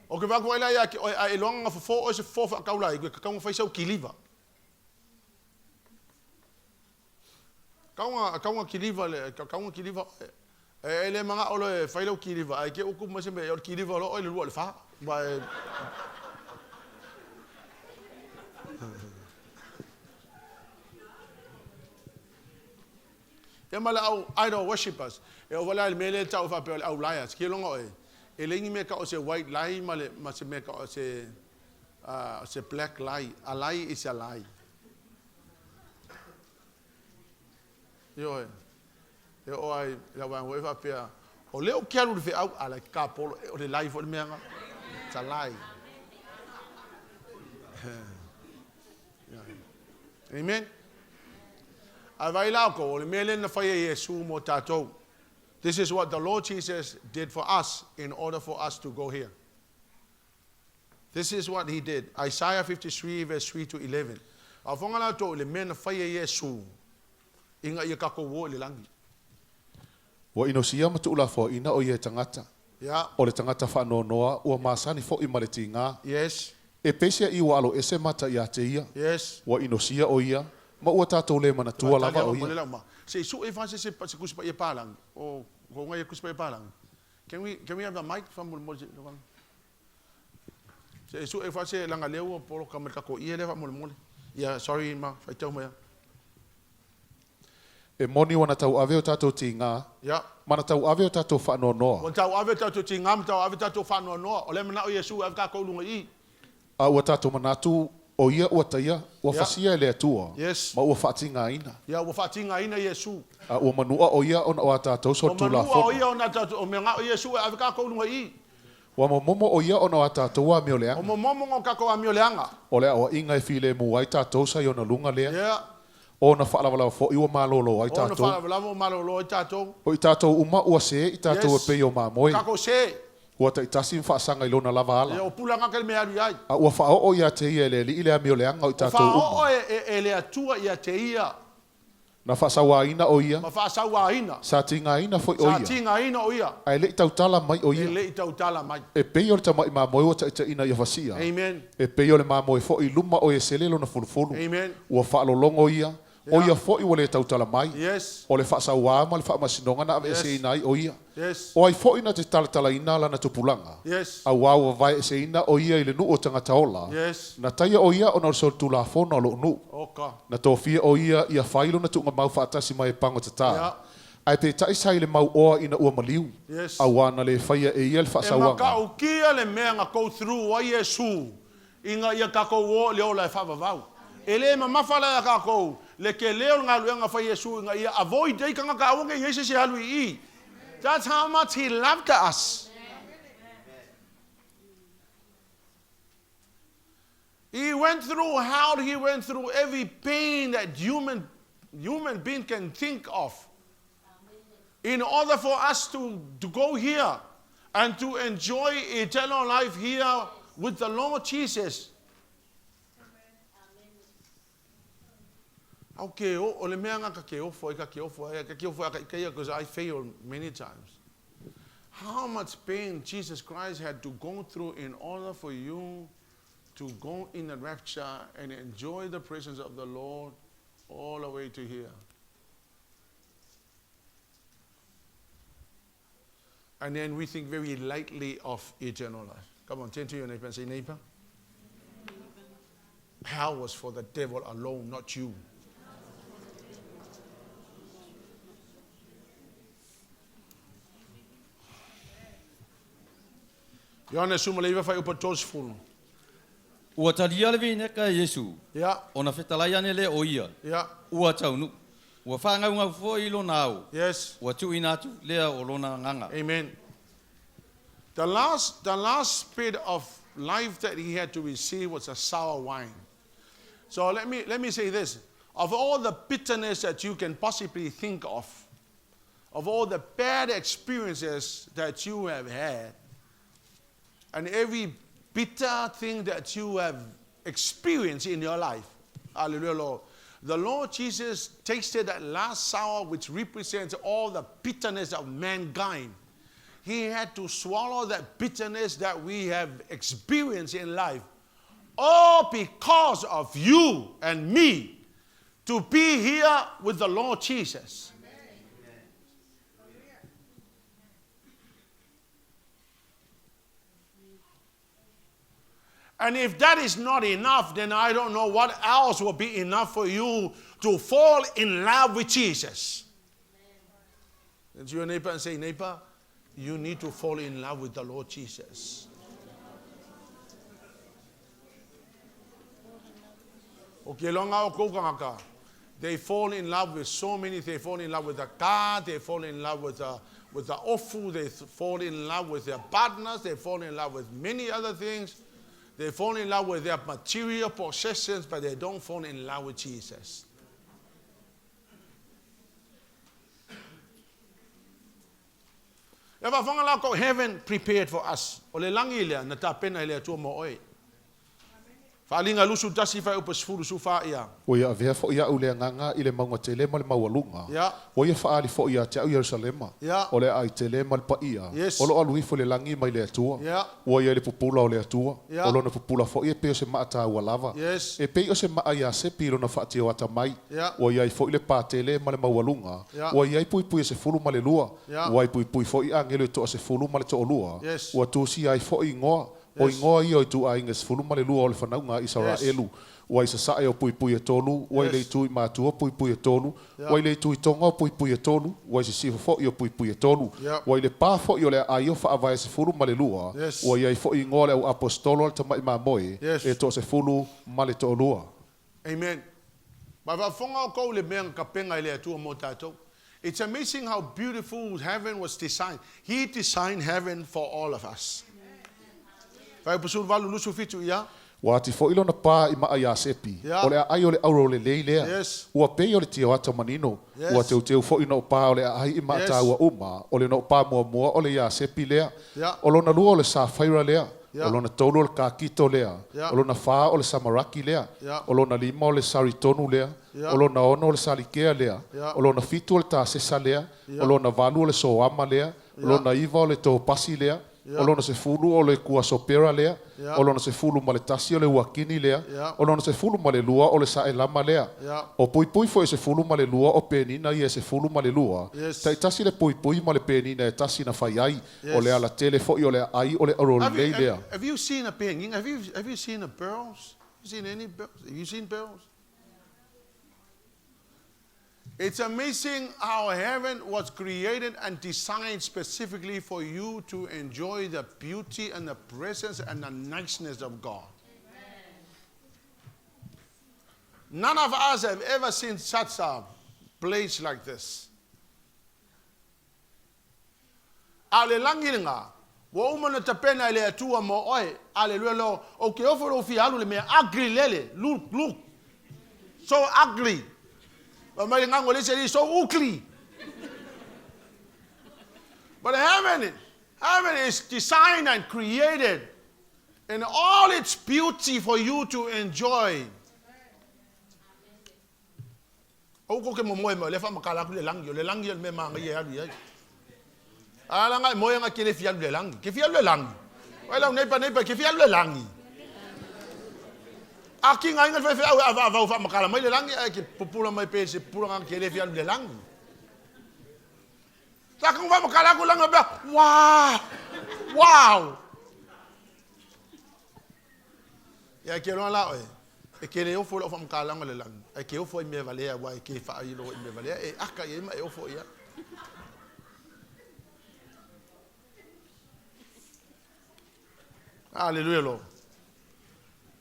O ke vaku ai ia ke oe a e loanga nga fofo oe se fofo whaakaula i koe ka kaunga whai sau kiliva. Kaunga, kaunga kiliva le, kaunga kiliva e, e, e le manga olo e whai lau kiliva, ai ke uku mai se me, o le kiliva lo oe le lua le wha. Ba e... Ia ma le au idol worshippers, e ova lea i le mea lea e tau faapea o le au liars. Kia loga oe, e leai ni mea tau o se white lie ma le ma se mea tau o se se black lie. A lie is a lie. Ioe, e oo ai i lau vaega foi faapea, o lea ou te alu i le feau, a like ka polo, o le lie foi le mea na. It's a lie. Amen. Ae vaai la outou, o le mea lea na fai e Iesu mo tatou. This is what the Lord Jesus did for us in order for us to go here. This is what he did. Isaiah 53 verse 3 to 11. Faafofoga la outou i le mea na fai e Iesu ina ia tatou o i le lagi. Ua inosia ma tuulafoaiina o ia e tagata. Yeah. O le tagata faanoanoa ua masani foi ma le tiga. Yes. E peiseai ua alo ese mata ia te ia. Yes. Ua inosia o ia, ma ua tatou le manatua lava o ia. Se i sue fa se se se kusi paia palangi. O ko ngai kusi paia palangi. Can we can we have the mic faamolemole se Se i sue fa se langa leu o poloka ma le tatou ie lea faamolemole. Ia sorry ma faitau mai. E moni ua na tauave o tatou tiga, Ia. ma na tauave o tatou faanoanoa. Ua tauave o tatou tiga ma tauave o tatou faanoanoa. O lea manao Iesu e ave tatou i luga i i. A ua tatou manatu o ia ua taia, ua Ia. fasia e le Atua, Yes. ma ua faatigaina. Ia, ua faatigaina Iesu. A ua manua o ia ona o a tatou Ua manua o solitulafono. ia ona tatou, o manao Iesu e ave tatou i luga i i. Ua momomo o ia ona o a tatou amioleaga. O momomo o tatou amioleaga. O le aoaiga e filemu ai tatou sa i ona luga lea. Ia. O ona faalavalava foi ua malolo ai O ona tatou. faalavalava ua malolo ai tatou. O i tatou uma ua sē i tatou e Yes. pei o mamoe. Tatou sē. Ua taitasi ma faasaga i lona lava ala. Ia, o pula gata le mea alu i ai. A ua faaoo ia te ia e le Alii le amioleaga o i Ua tatou uma. faaoo e, e, e le Atua ia te ia. Na faasauaina o ia. Ma faasauaina. Sa tigaina foi o Sa ia. tigaina o ia. Ae le i tautala mai o E ia. le i tautala mai. E pei o le tama'i mamoe ua taitaiina ia fasia. Amen. E pei o le mamoe foi i luma o Iesele lona fulufulu. Amen. Ua faalologo ia, o Yeah. ia foi ua le tautala mai. Yes. O le faasauā ma le faamasinoga na aveeseina ai o ia. Yes. O ai foi na te talatalaina lana tupulaga? Yes. Auā ua vaeeseina o ia i le nuu o tagata ola. Yes. Na taia o ia ona o le solitulafono a lou nuu. Oka. Na tofia o ia ia fai lona tuugamau faatasi ma e pagotatā. Yeah. Ae peitai sa i le mau oa ina ua maliu. Yes. Auā na le faia e ia le E faasauaga. matautia le mea na go through ai Iesu ina ia tatou o i le ola e faavavau. E le mamafa la ia tatou le tele o le galuega na fai e Iesu ina ia avoid ai tagata aua ne i i ai se isi e alu i i. That's how much He loved us. He went through hell, he went through every pain that human, human being can think of. In order for us to, to go here and to enjoy eternal life here with the Lord Jesus. Au ke o, o le mea nga ka ke ofo, ka ke ofo, ka ke ofo, ka ke because I failed many times. How much pain Jesus Christ had to go through in order for you to go in the rapture and enjoy the presence of the Lord all the way to here. And then we think very lightly of eternal life. Come on, turn to your neighbor and say, neighbor, hell was for the devil alone, not you. Ioane 19 fuaiupu 30. Ua talia le vineka e Iesu, Ia. ona fetalai ane lea o ia, Ia. ua taunuu. Ua faagaugau foi i lona ao, Yes. ua tuuina atu lea o lona agaga. Amen. The last, the last bit of life that he had to receive was a sour wine. So let me, let me say this. Of all the bitterness that you can possibly think of, of all the bad experiences that you have had, and every bitter thing that you have experienced in your life, hallelujah, Lord. The Lord Jesus tasted that last sour, which represents all the bitterness of mankind. He had to swallow that bitterness that we have experienced in life, all because of you and me to be here with the Lord Jesus. And if that is not enough, then I don't know what else will be enough for you to fall in love with Jesus. And to your neighbor and say, neighbor, you need to fall in love with the Lord Jesus. Okay, they fall in love with so many. They fall in love with the car. They fall in love with the, with the ofu. They fall in love with their partners. They fall in love with many other things. They fall in love with their material possessions, but they don't fall in love with Jesus. E faafofoga la kou, heaven prepared for us. O le lagi lea na tapena e le Atua mo oe. Faaaliga 21 fuaiupu 14 ia. Ua ia avea foi a'u le Agaga i le mauga tele ma le maualuga. Ia. Ua ia faaali foi ia te a'u Ierusalema, Ia. o le aai tele ma le paia, Yes. o lo o alu ifo i le lagi mai le Atua. Ia. Ua ia i le pupula o le Atua, Ia. o lona pupula foi e pei o se maa taua lava, Yes. e pei o se maa iasepi i lona faatioata mai. Ia. Ua i ai foi le pā tele ma le maualuga, Ia. ua i ai puipui e 12, Ia. ua i puipui foi agelo e toasefulu ma le toalua, Yes. ua tusia ai foi igoa, O igoa ia o ituaiga 12 o le fanauga a Isaraelu, ua i sasae o puipui e tolu, ua i le itu i matua puipui e tolu, ua i le itu i tonga o puipui e tolu, ua i sisifo foi o puipui e tolu, ua i le pa foi o le aai o faavae 12, ua i ai foi igoa o le au aposetolo a le Tamai Mamoe e 12. Amen. Ma faafofoga outou i le mea na tapena e le Atua mo tatou. It's amazing how beautiful heaven was designed. He designed heaven for all of us. Fuaiupu 18 27 ia. Ua ati foi lona pa i maa iasepi, Yeah. o le aai o le auro lelei lea. Yes. Ua pei o le tioata manino, Yes. ua teuteu foi noopā o le aai i maa Yes. taua uma, o le noopā muamua o le iasepi lea, Yeah. o lona lua o le safaira lea, Yeah. o lona tolu o le kakito lea, Yeah. o lona fā o le samaraki lea, Yeah. o lona lima o le saritonu lea, Yeah. o lona ono o le salikea lea, Yeah. o lona fitu o le tasesa lea, Yeah. o lona valu o le soama lea, o Yeah. lona iva o le topasi lea, Yeah. o lona sefulu o le kuasopera lea, Yeah. o lona 11 o le uakini lea, Yeah. o lona 12 o le saelama lea. Yeah. O puipui foi e 12 o penina ia e 12, Yes. taitasi le puipui ma le penina e tasi na fai ai, Yes. o le alatele foi o le aai o le Have you, aurolelei lea. have, have you seen a penguin? Have you, have you seen a pearls? You seen any pearls? Have you seen pearls? It's amazing how heaven was created and designed specifically for you to enjoy the beauty and the presence and the niceness of God. None of us have ever seen such a place like this. A o le lagi lena, ua uma ona tapena e le Atua mo oe. Aleluia lo, ou te ofo i lou fia alu i le mea ugly lele, look, look, so ugly. Fai mai le gago a le isi alii, so ugly. But heaven, heaven is designed and created in all its beauty for you to enjoy. Aua kou te momoe mai, o lea e faamatala atu le lagi, o le lagi o le mea manaia e alu i ai. A la nga e moe anga ke le fia alu le lagi. Ke fia alu le lagi. Oi lau neighbor, neighbor, ke fia alu le lagi. A ki nga inga le whewheau e ava avau faamatala mai le lagi, ae ke pupula mai pe se pupula nga ke le fia alu le lagi. Sa kong faamatala atu lagi pea, wow, wow. Ia ke loa la oe, e ke le ofo i lau faamatalaga o le lagi, ae ke ofo ai i mea valea aua e ke faailo i mea valea, e aka i ai ma e ofo i ai. Aleluia lo.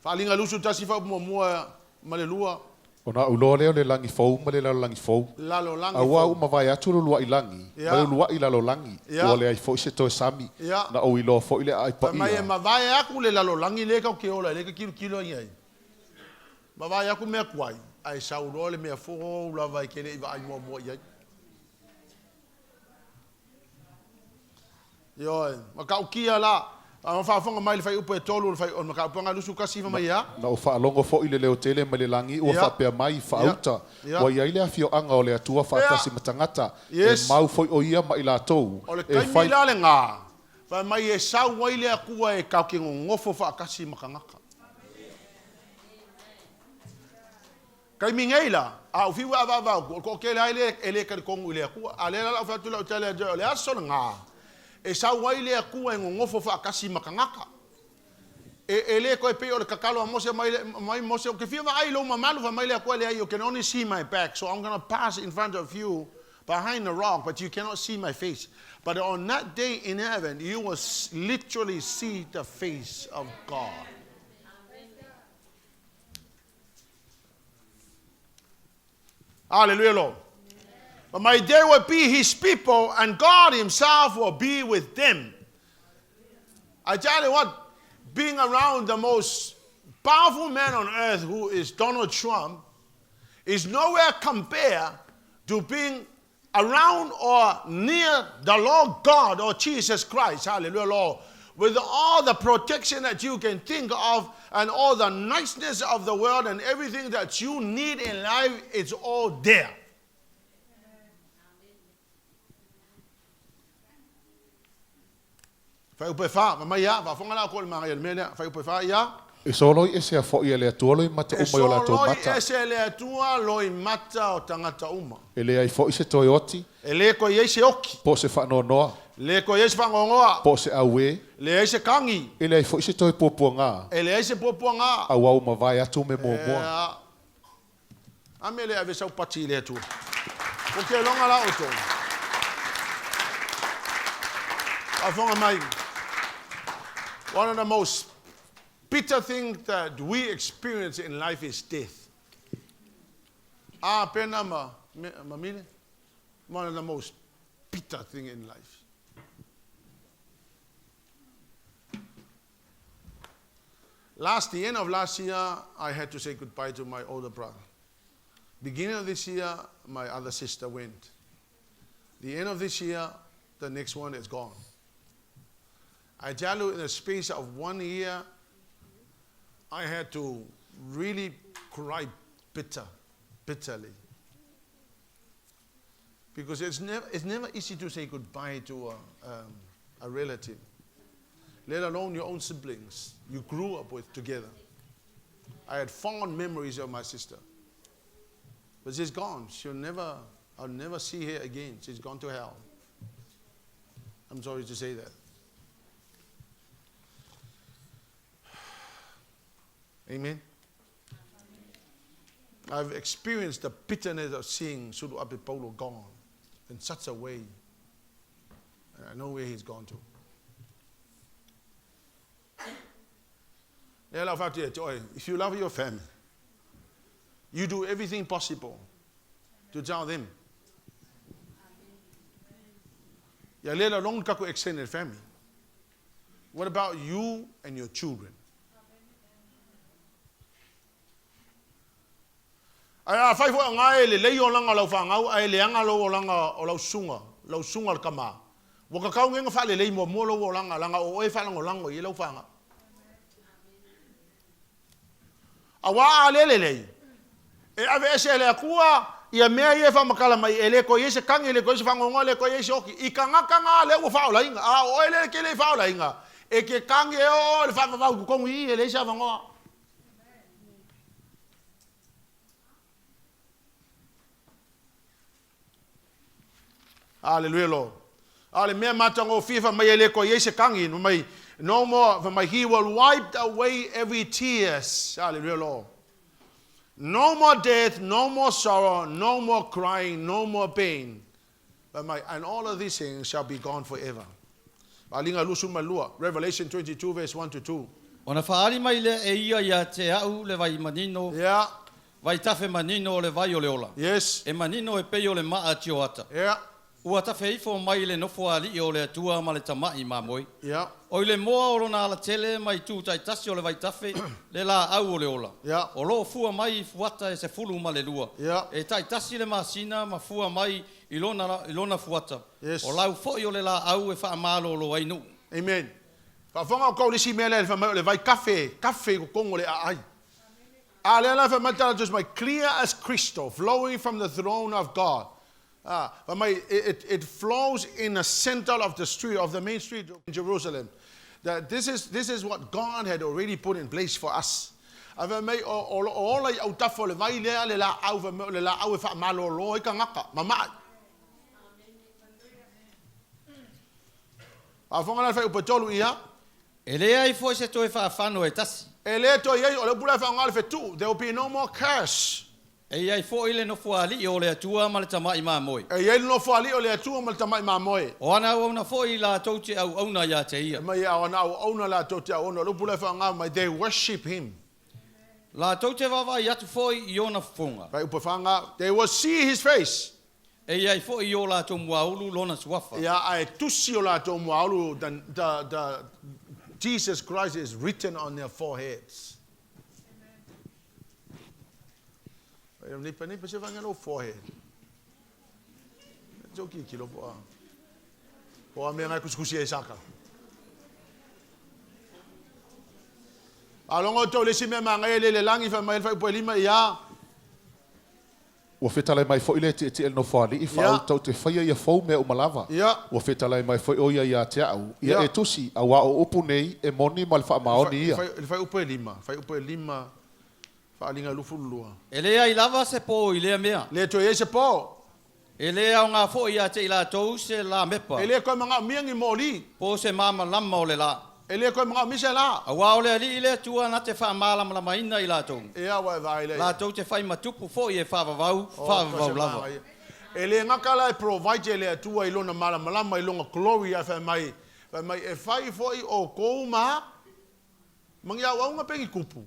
Faaaliga 21 faaupu muamua ma le lua. Ona ou iloa lea o le lagi fou ma le lalolagi fou. Lalolagi A ua fou. uma mavae atu le uluai lagi ma le uluai lalolagi, ua leai foi se toe sami, na ou iloa foi le aai Fai mai e paia. mavae aku le lalolagi lea tatou te ola ai, lea e te tilotilo i ai. Mavae aku mea tuai, ae sau loa le mea fou lava e te le i vaai muamua i ai. Ioe, matautia la, a faafofoga mai le fuaiupu e tolu o le o le mataupu 21 fai mai ia. Na ou faalogo foi i le leo tele mai le lagi ua faapea mai, Faauta, ua i ai le afioaga o le Atua faatasi ma tagata, e mau foi o ia ma i latou, O le e taimi fai. la lena, fai mai e sau ai le Atua e tatou te nonofo faatasi ma tagata. Taimi nei la, a ou fiu e avaava atu, o le toatele lava e le talitonu i le Atua. A o lea la o le a ou fai atu i lau tala ia te oe, o le aso lena e sau ai le Atua e nonofo faatasi ma tagata. E, e le toe pei o le tatalo a Mose mai, mai Mose, ou te fia vaai i lou mamalu, fai mai le Atua, leai, you can only see my back, so I'm gonna pass in front of you behind the rock, but you cannot see my face. But on that day in heaven, you will literally see the face of God. Hallelujah, Lord. But my they will be his people, and God himself will be with them. I tell you what, being around the most powerful man on earth, who is Donald Trump, is nowhere compared to being around or near the Lord God or Jesus Christ. Hallelujah, Lord. With all the protection that you can think of and all the niceness of the world and everything that you need in life, it's all there. Fuaiupu e fa, fai mai ia, faafofoga la outou i le manaia o le mea lea. Fuaiupu e fa, ia. E soloi esea foi e le Atua loimata E uma i o latou soloi mata. ese e le Atua loimata o tagata uma. E leai foi se toe oti. E le toe i ai se oki. Po o se faanoanoa. Le toe i ai se faanoanoa. Po o se auē. Leai se kagi. E leai foi se toe puapuaga. E leai se puapuaga. Aua ua mavae atu mea muamua. Ea. A mea le ave sau pati i le Atua. Ko ke loga la outou. Faafofoga mai. One of the most bitter things that we experience in life is death. A pena ma, ma mile. One of the most bitter thing in life. Last, the end of last year, I had to say goodbye to my older brother. Beginning of this year, my other sister went. The end of this year, the next one is gone. I tell you, in the space of 1 year, I had to really cry bitterly. Because it's never easy to say goodbye to a relative, let alone your own siblings you grew up with together. I had fond memories of my sister. But she's gone. I'll never see her again. She's gone to hell. I'm sorry to say that. Amen. I've experienced the bitterness of seeing Suluape Paulo gone in such a way. And I know where he's gone to. If you love your family, you do everything possible to tell them. Ia let alone tatou extended family. What about you and your children? Ae afai foi o nga e lelei olaga o lau fanau ae leaga lou olaga o lau susuga, lau susuga o le tama, ua tatau nei ona faalelei muamua lou olaga leaga o oe e faalagolago i ai lau fanau. Aua a le lelei, e aveese e le Atua ia mea ia e faamatala mai, e le toe i ai se tagi, e le toe i ai se faanoanoa, e le toe i ai se oti, i tagata na lea ua faaolaina. A o oe lea e te le i faaolaina, e te tagi e oo i le faavavau i totonu i i, e leai se avanoa. Aleluia Lord. A o le mea matagofie fai mai e le toe i ai se tagi, fai mai, no more, fai mai, he will wipe away every tears. Aleluia Lord. No more death, no more sorrow, no more crying, no more pain. Fai mai, and all of these things shall be gone forever. Faaaliga 22, Revelation 22 verse 1 to 2. Ona faaali mai lea e ia ia te a'u le vai manino, Yeah. vai tafe manino o le vai o le ola. Yes. E manino e pei o le maa tioata. Yeah. Ua tafe ifo mai i le nofoaali'i o le Atua ma le Tama'i Mamoe. Yeah. O i le moa o lona alatele ma itu taitasi o le vaitafe, le laau o le ola. Yeah. O lo o fua mai i fuata e 12. Yeah. E taitasi le masina ma fua mai i lona, i lona fuata. Yes. O lau foi o le laau e faamalolo ai nuu. Amen. Faafofoga outou i le isi mea lea fai mai o le vai kafe, kafe i totonu o le aai. A lea la fai mai le tala tusi mai, clear as crystal, flowing from the throne of God. Ah, fai mai, it, it flows in the center of the street, of the main street in Jerusalem. That this is, this is what God had already put in place for us. A fai mai, o, o, o ola i autafa o le vai lea le laau, fai mai o le laau e faamalolo ai tagata, mama'i. Faafofoga la le fuaiupu e tolu ia. E leai foi se toe faafano e tasi. E le toe i ai, o le upu la e faaaoga le fetuu, there will be no more curse. E i ai foi le Nofoalii o le Atua ma le Tama'i Mamoe. E i ai le Nofoalii o le Atua ma le Tama'i Mamoe. O ana auauna foi latou te auauna ia te ia. E mai o ana auauna latou te auauna, o le upu la e faaaoga mai, they worship him. Latou te vaavaai atu foi i ona fofoga. Fuaiupu e fa nga, they will see his face. E i ai foi i o latou muaulu lona suafa. Ia, ae tusi o latou muaulu, the, the, the, Jesus Christ is written on their foreheads. Nei pa nei pa se vanga lo forehead. Tau ki kilo po a. Po a mea ngai kusikusi e saka. A longo tau le si mea mangai le le langi fa mai fa po lima ia. Ua fetalai mai foi le tietie i le nofoalii, faauta ou te faia ia fou mea uma lava. Ua fetalai mai foi o ia ia te au, ia e tusi, auā o upu nei e moni ma le faamaoni ia. Le fuaiupu e lima, fuaiupu e lima, faaaliga 22. E leai lava se po i lea mea. Le toe i ai se po. E le aoga foi ia te i latou se lamepa. E le toe manaomia ni moli. Po o se malamalama o le la. E le toe manaomia se la. Auā o le Alii le Atua na te faamalamalamaina i latou. Ea ua e vaai lea. Latou te fai matupu foi e faavavau, faavavau lava. E le gata la e provide e le Atua i Lona malamalama, i Lona glory, ae fai mai, fai mai, e fai foi outou ma, ma ni auauna pe ni kupu.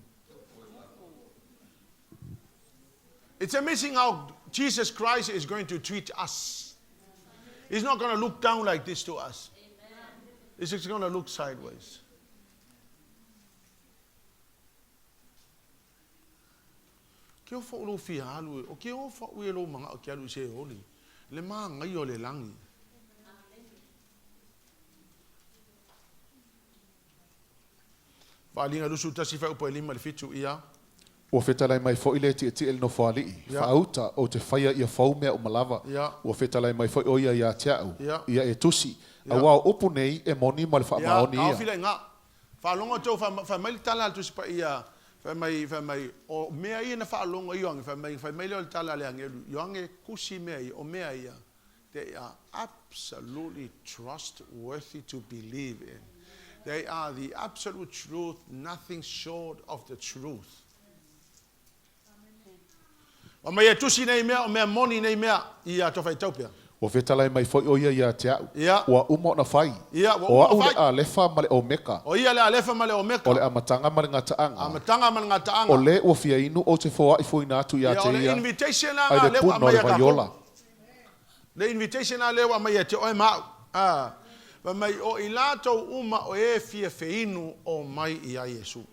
It's amazing how Jesus Christ is going to treat us. He's not going to look down like this to us. He's just going to look sideways. Ke o fa'u lou fia alu, o ke o fa'u e lou manga'o ke alu i se oli, le māgai o le lagi. Faaaliga 21 fuaiupu e lima i le fitu ia. Ua fetalai mai foi le tietie i le nofoalii, faauta, ou te faia ia fou mea uma lava. Ua fetalai mai foi o ia ia te au, ia e tusi, auā o upu nei e moni ma le faamaoni Ia, ia. taofi le iga. Faalogo outou, fai mai le tala a le Tusi Paia, fai mai, fai mai, o mea ia na faalogo ai Ioane, fai mai, fai mai lea o le tala a le agelu, Ioane, kusi mea ia, o mea ia, they are absolutely trustworthy to believe in. They are the absolute truth, nothing short of the truth. Fai mai e tusi nei mea, o mea moni nei mea, ia tou faitau pea. Ua fetalai mai foi o ia ia te au, Ia. ua uma ona fai. Ia, ua O uma a'u ona le fai. Alefa ma le Omeka. O ia le Alefa ma le Omeka. O le Amataga ma le Gataaga. Amataga ma le Gataaga. O le ua fia inu ou te foaʻi fuaina atu ia Ia, te o le ia, invitation la ai nga le lea ua puna o aumai le ia tatou. vaiola. Le invitation la lea ua aumai ia te oe ma au. A, fai mai o i latou uma o e fia feinu o mai ia Iesu.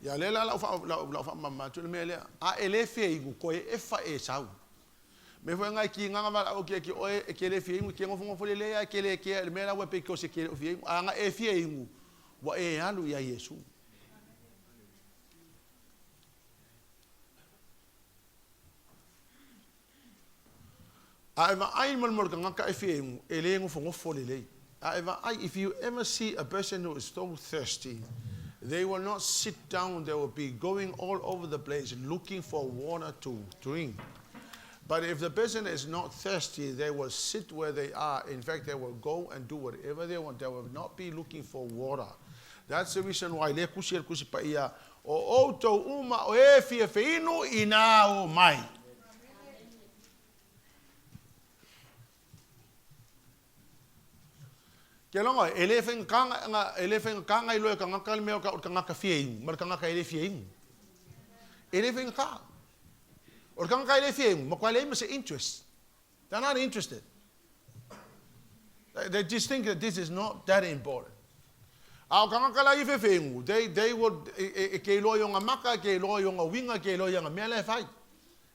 Ia lea la lau fa lau lau faamama atu le mea lea. A e le fia inu koe e fa e sau. Me foi ngai ki nganga vala o ki ki oe e ke le fia inu ke ngofo ngofo le le ia ke le ke le mea la ua pe ko se ke le fia inu. A nga e fia inu ua e alu ia Iesu. A e vaai mo le mo le tagata e fia inu, e le nofonofo lelei. A e vaai, if you ever see a person who is so thirsty, they will not sit down, they will be going all over the place looking for water to drink. But if the person is not thirsty, they will sit where they are. In fact, they will go and do whatever they want. They will not be looking for water. That's the reason why le kusi e le kusi paia o outou uma o e fia feinu ina o mai. Ke longo, e le whaingakanga, e le whaingakanga i loe kangaka le mea o ka o kangaka fia ingu, ma le kangaka e le fia ingu. E le whaingaka. O le kangaka e le fia ingu, ma kwa le ima se interest. They're not interested. They just think that this is not that important. A o kangaka la i whewhengu, they, they will, e, e, e ke iloa i onga maka, e ke iloa i onga winga, ke iloa i anga mea la e whai.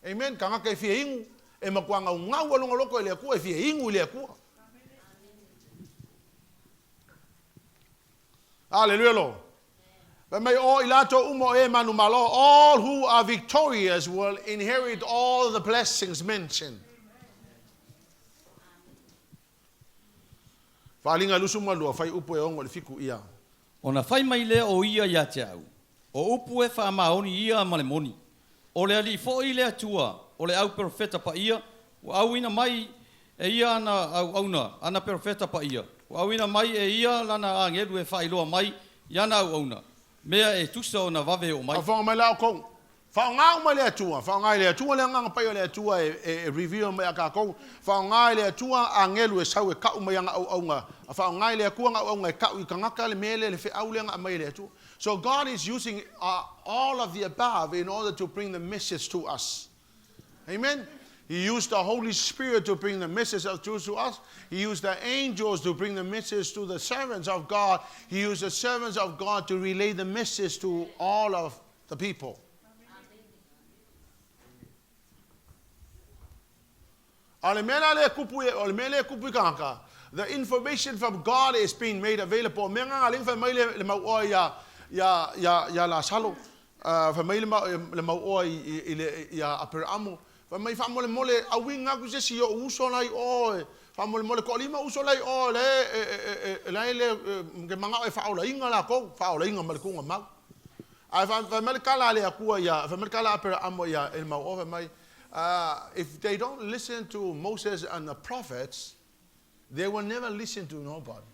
Amen. Kangaka e fia ingu, e makuanga ungau alonga loko e le akua, e fia ingu i le akua. Hallelujah, Lord. Fai mai o i latou uma o e manumalo, all who are victorious will inherit all the blessings mentioned. Faaaliga 22, fuaiupu e 6 i le 7 ia. Ona fai mai lea o ia ia te au, O upu e faamaoni ia ma le moni. O le Alii foi le Atua, o le au perofeta paia, ua auina mai e ia ana auauna, ana perofeta paia, ua auina mai e ia lana agelu e faailoa mai i ana auauna, mea e tusa ona vave oo mai. Faafofoga mai la oukou. Faaaoga uma e le Atua, faaaoga e le Atua le Agaga Paia o le Atua e, e, e reveal mai a kākou. Faaaoga e le Atua agelu e sau e kau mai ana auauna. A faaaoga e le Atua ana auauna e kau i tagata le mea lea, le feau lea na aumai e le Atua. So God is using all of the above in order to bring the message to us. Amen. He used the Holy Spirit to bring the message of truth to us. He used the angels to bring the message to the servants of God. He used the servants of God to relay the message to all of the people. A le mea la lea e kupu i, o le mea lea e kupu i kānaka, the information from God is being made available. Mea ngā ngā fai mai le, le mauoa ia, ia, ia, ia Lasalo, fai mai le, le mauoa i, i, i le, ia Aperamo, fai mai faamolemole auiga aku se si o uso lai o, faamolemole toalima uso lai o, le, e, e, e, e, lai le, ke mangao e faaolainga lakou, faaolainga ma le tuuga mau. Ae fai mai le tala a le Atua ia, fai mai le tala a Aperamo ia e le mauoa, fai mai, If they don't listen to Moses and the prophets, they will never listen to nobody.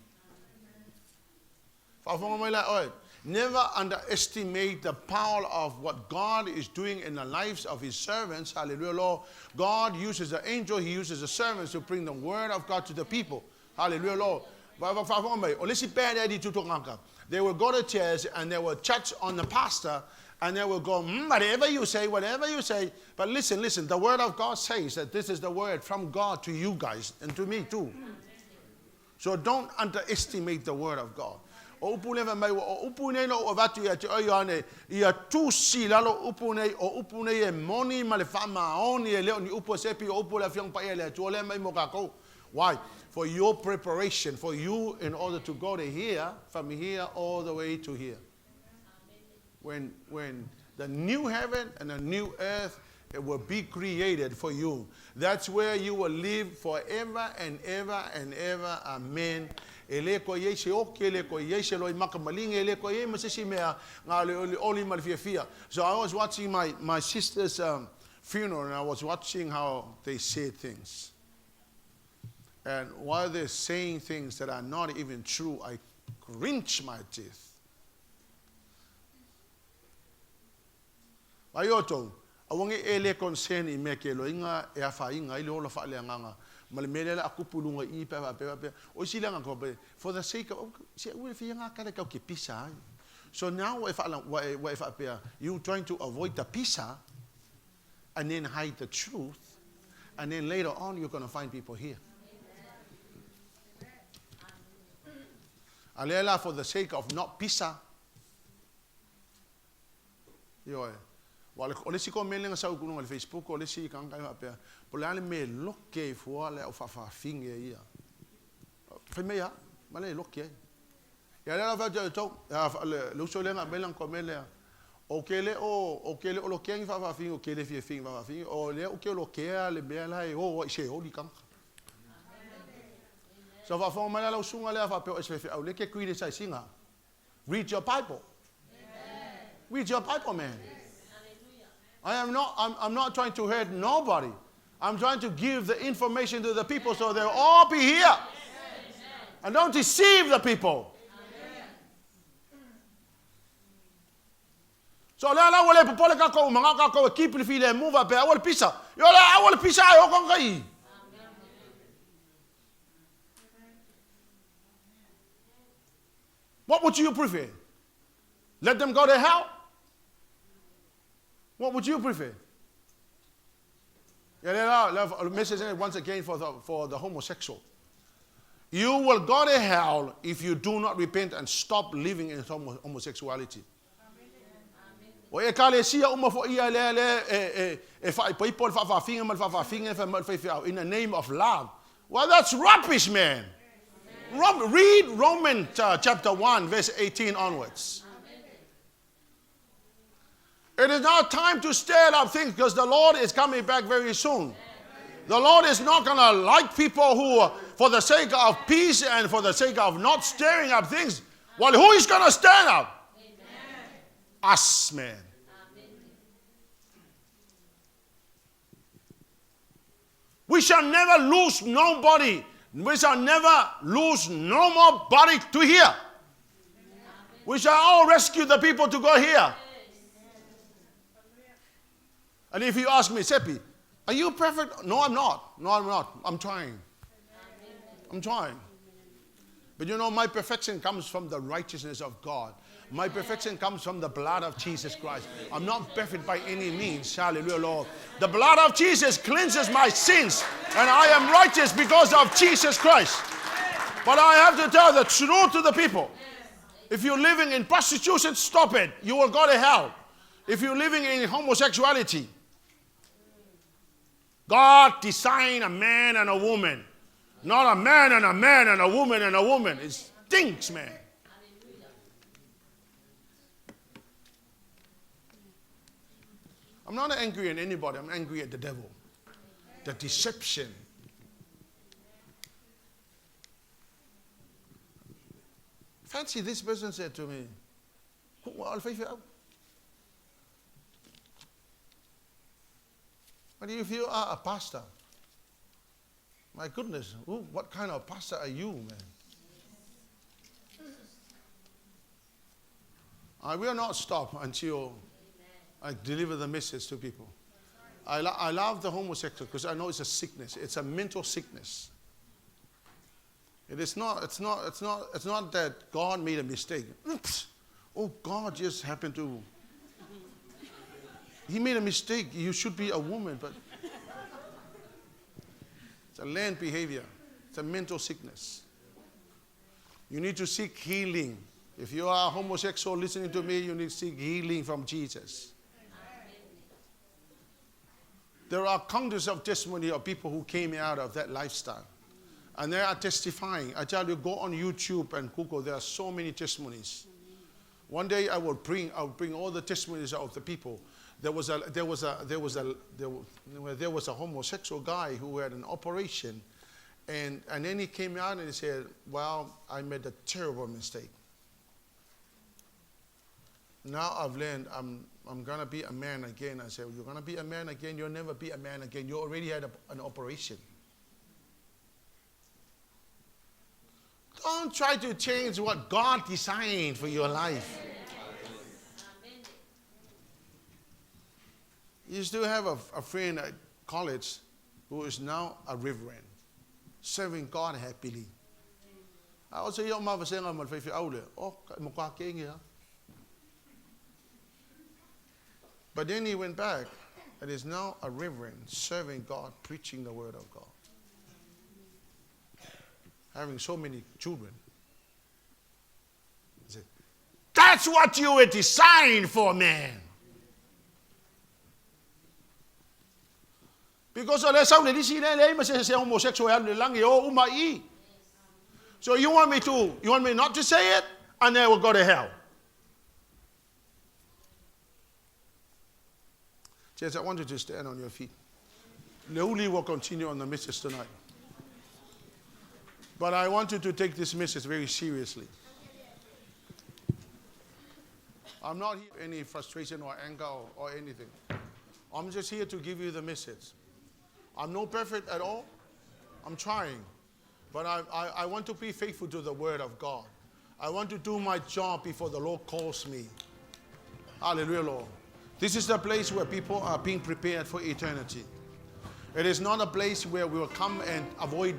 Faafofoga mai la oe. Never underestimate the power of what God is doing in the lives of His servants. Hallelujah, Lord. God uses the angel, He uses the servants to bring the word of God to the people. Hallelujah, Lord. Faafofoga mai, o le isi bad attitude o tagata, they will go to church and they will judge on the pastor and they will go, whatever you say, whatever you say. But listen, listen, the word of God says that this is the word from God to you guys and to me too. So don't underestimate the word of God. O upu nei fai mai, o upu nei na ou avatu ia te oe Ioane, ia tusi i lalo upu nei, o upu nei e moni ma le faamaoni, e le o ni upu a se pi, o upu o le Afioga Paia a le Atua lea mai mo kākou. Why? For your preparation, for you in order to go to here, from here all the way to here. When, when the new heaven and the new earth it will be created for you. That's where you will live forever and ever and ever. Amen. E le koe iai se oki, e le koe iai se loi maka malingi, e le koe iai ma se isi mea ngā le oli oli ma le fiafia. So I was watching my, my sister's funeral and I was watching how they said things. And while they're saying things that are not even true, I cringe my teeth. Ai outou, aua ne i e le concern i mea ke loiga e afaina ai le ola faaleagaga ma le mea lea o le a tupu i luga i i pe a faapea faapea. O isi le agaga faapea, for the sake of, se aua le fia gata le tau ke pisa ai. So now ua e faala, ua e, ua e faapea, you trying to avoid the pisa and then hide the truth and then later on you're gonna find people here. A lea la for the sake of not pisa. Ioe. Aua o le isi komeni lea na sau i luga o le Facebook o le isi tagata e faapea, po o le a le mea e loke ai fua le au faafaafine ia. Fai mai lava, ma le loke ai. Ia lea la fai atu ia outou, le uso lea na aumai lana komeni lea, ou te le o, ou te le o lokea ni faafaafine ou te le fiafia i ni faafaafine, o lea ou te lokea le mea la e o ai i Seoli tagata. Sa faafofoga mai la lau susuga lea faapea o ese faifeau lea ke criticize ina. Read your Bible. Read your Bible, man. I am not, I'm not trying to hurt nobody. I'm trying to give the information to the people so they'll all be here. And don't deceive the people. So lea la ua le popole kākou, manao kākou e keep le filemu faapea aua le pisa. Ioe la aua le pisa ae o kānaka i. What would you prefer? Let them go to hell? What would you prefer? Yeah, la, message once again for the homosexual. You will go to hell if you do not repent and stop living in homosexuality. O ekalesia uma fo'i ia lea lea e, e, e faaipoipo le faafaafiga ma le faafaafiga ma le faifeau in the name of love. Well, that's rubbish, man. Read Romans chapter 1, verse 18 onwards. It is not time to stir up things because the Lord is coming back very soon. The Lord is not going to like people who, for the sake of peace and for the sake of not stirring up things, well, who is going to stand up? Amen. Us, man. We shall never lose nobody. We shall never lose no more body to here. We shall all rescue the people to go here. And if you ask me, Sepi, are you perfect? No, I'm not. No, I'm not. I'm trying. I'm trying. But you know, my perfection comes from the righteousness of God. My perfection comes from the blood of Jesus Christ. I'm not perfect by any means. Hallelujah, Lord. The blood of Jesus cleanses my sins, and I am righteous because of Jesus Christ. But I have to tell the truth to the people. If you're living in prostitution, stop it. You will go to hell. If you're living in homosexuality, God designed a man and a woman, not a man and a man and a woman and a woman. It stinks, man. I'm not angry at anybody. I'm angry at the devil. The deception. Fancy this person said to me, But if you are a pastor, my goodness, what kind of pastor are you, man? I will not stop until I deliver the message to people. I love the homosexual because I know it's a sickness. It's a mental sickness. It is not, it's not, it's not, it's not that God made a mistake. Oops. Oh, God just happened to. He made a mistake. You should be a woman, but it's a learned behavior. It's a mental sickness. You need to seek healing. If you are homosexual listening to me, you need to seek healing from Jesus. There are countless of testimony of people who came out of that lifestyle. And they are testifying. I tell you, go on YouTube and Google. There are so many testimonies. One day I will bring all the testimonies of the people. There was a homosexual guy who had an operation, and then he came out and he said, "Well, I made a terrible mistake. Now I've learned I'm going to be a man again." I said, "You're going to be a man again? You'll never be a man again. You already had an operation. Don't try to change what God designed for your life." You still have a friend at college who is now a reverend, serving God happily. I also hear my saying, I'm oh, But then he went back and is now a reverend, serving God, preaching the word of God. Having so many children. That's what you were designed for, man. Because o lea sau le lisi lea leai ma se se homosexual e alu i le lagi e o uma i i. So you want me to, you want me not to say it? And then we'll go to hell. Church, I want you to stand on your feet. Leuli will continue on the message tonight. But I want you to take this message very seriously. I'm not here for any frustration or anger or, or anything. I'm just here to give you the message. I'm not perfect at all. I'm trying. But I, I, I want to be faithful to the word of God. I want to do my job before the Lord calls me. Hallelujah, Lord. This is the place where people are being prepared for eternity. It is not a place where we will come and avoid,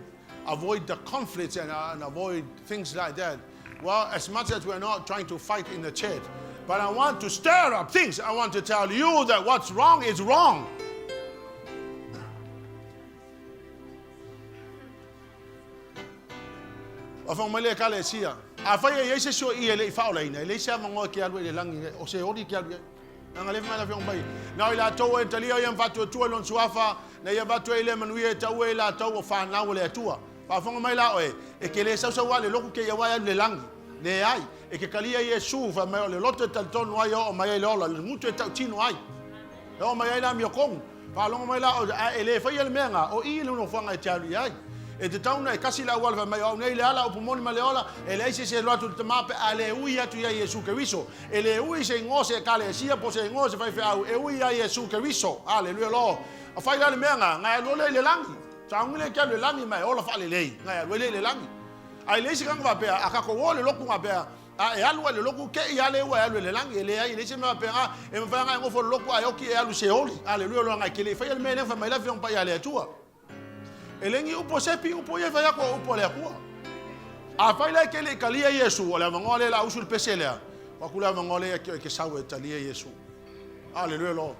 avoid the conflicts and, and avoid things like that. Well, as much as we're not trying to fight in the church, but I want to stir up things. I want to tell you that what's wrong is wrong. Afa mai le ekalesia. Afai e iai se isi o i e le i faaolaina, e leai se avanoa e ke alu ai i le lagi, o se oli ke alu i ai. Leaga le fai mai le Afioga mai, Na o i latou e talia ia ma faatuatua i Lona Suafa, na ia avatu ai lea manuia e taua ai latou o fanau a le Atua. Faafofoga mai la oe, e ke le sausau a le loku ke ia ua e alu i le lagi. Leai, e ke kalia Iesu, fai mai o le loto e talitonu ai e oo mai ai le ola, le gutu e tautino ai. E oo mai ai le amiotonu. Faalogo mai la oe, ae e le faia le mea na, o i le nofoaga e te alu i ai. E tatau ona e kasi le auala fai mai, o au nei le ala, upu moni ma le ola, e leai se isi e alu atu i le Tama pe a le ui atu ia Iesu Keriso. E le ui i se igoa o se Ekalesia po o se igoa o se faifeau, e ui ia Iesu Keriso. Aleluia Lord. A fai la le mea na, na e alu ai lea i le lagi. Sauni lea e te alu i le lagi ma e ola faalelei, na e alu ai lea i le lagi. A e leai se agaga faapea, a tatou o i le lotu faapea, A e alu ai i le lotu, te i lava lea ua e alu i le lagi. E leai, e leai se mea faapena. E mafai lava ona e nofo i le lotu ae oti e alu i Seoli. Aleluia, leaga e te le i faia le mea lea na fai mai ai le Afioga Paia a le Atua. E le ni upu a Sepi, upu ia e fai atu o upu a le Atua. Afai la e te le i talia Iesu, o le avanoa lea o le a usu i le pese lea, o atu le avanoa lea ia te oe e te sau e talia Iesu. Aleluia Lord.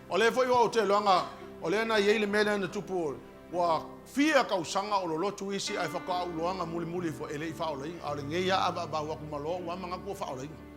O lea foi ua ou te iloaga, o lea na i ai le mea lea na tupu, Ua fia tausaga o lolotu isi ae faatoa ou iloaga mulimuli ifo e le i faaolaina, a o lenei lava avaavau atu ma lou lava manatu ua faaolaina.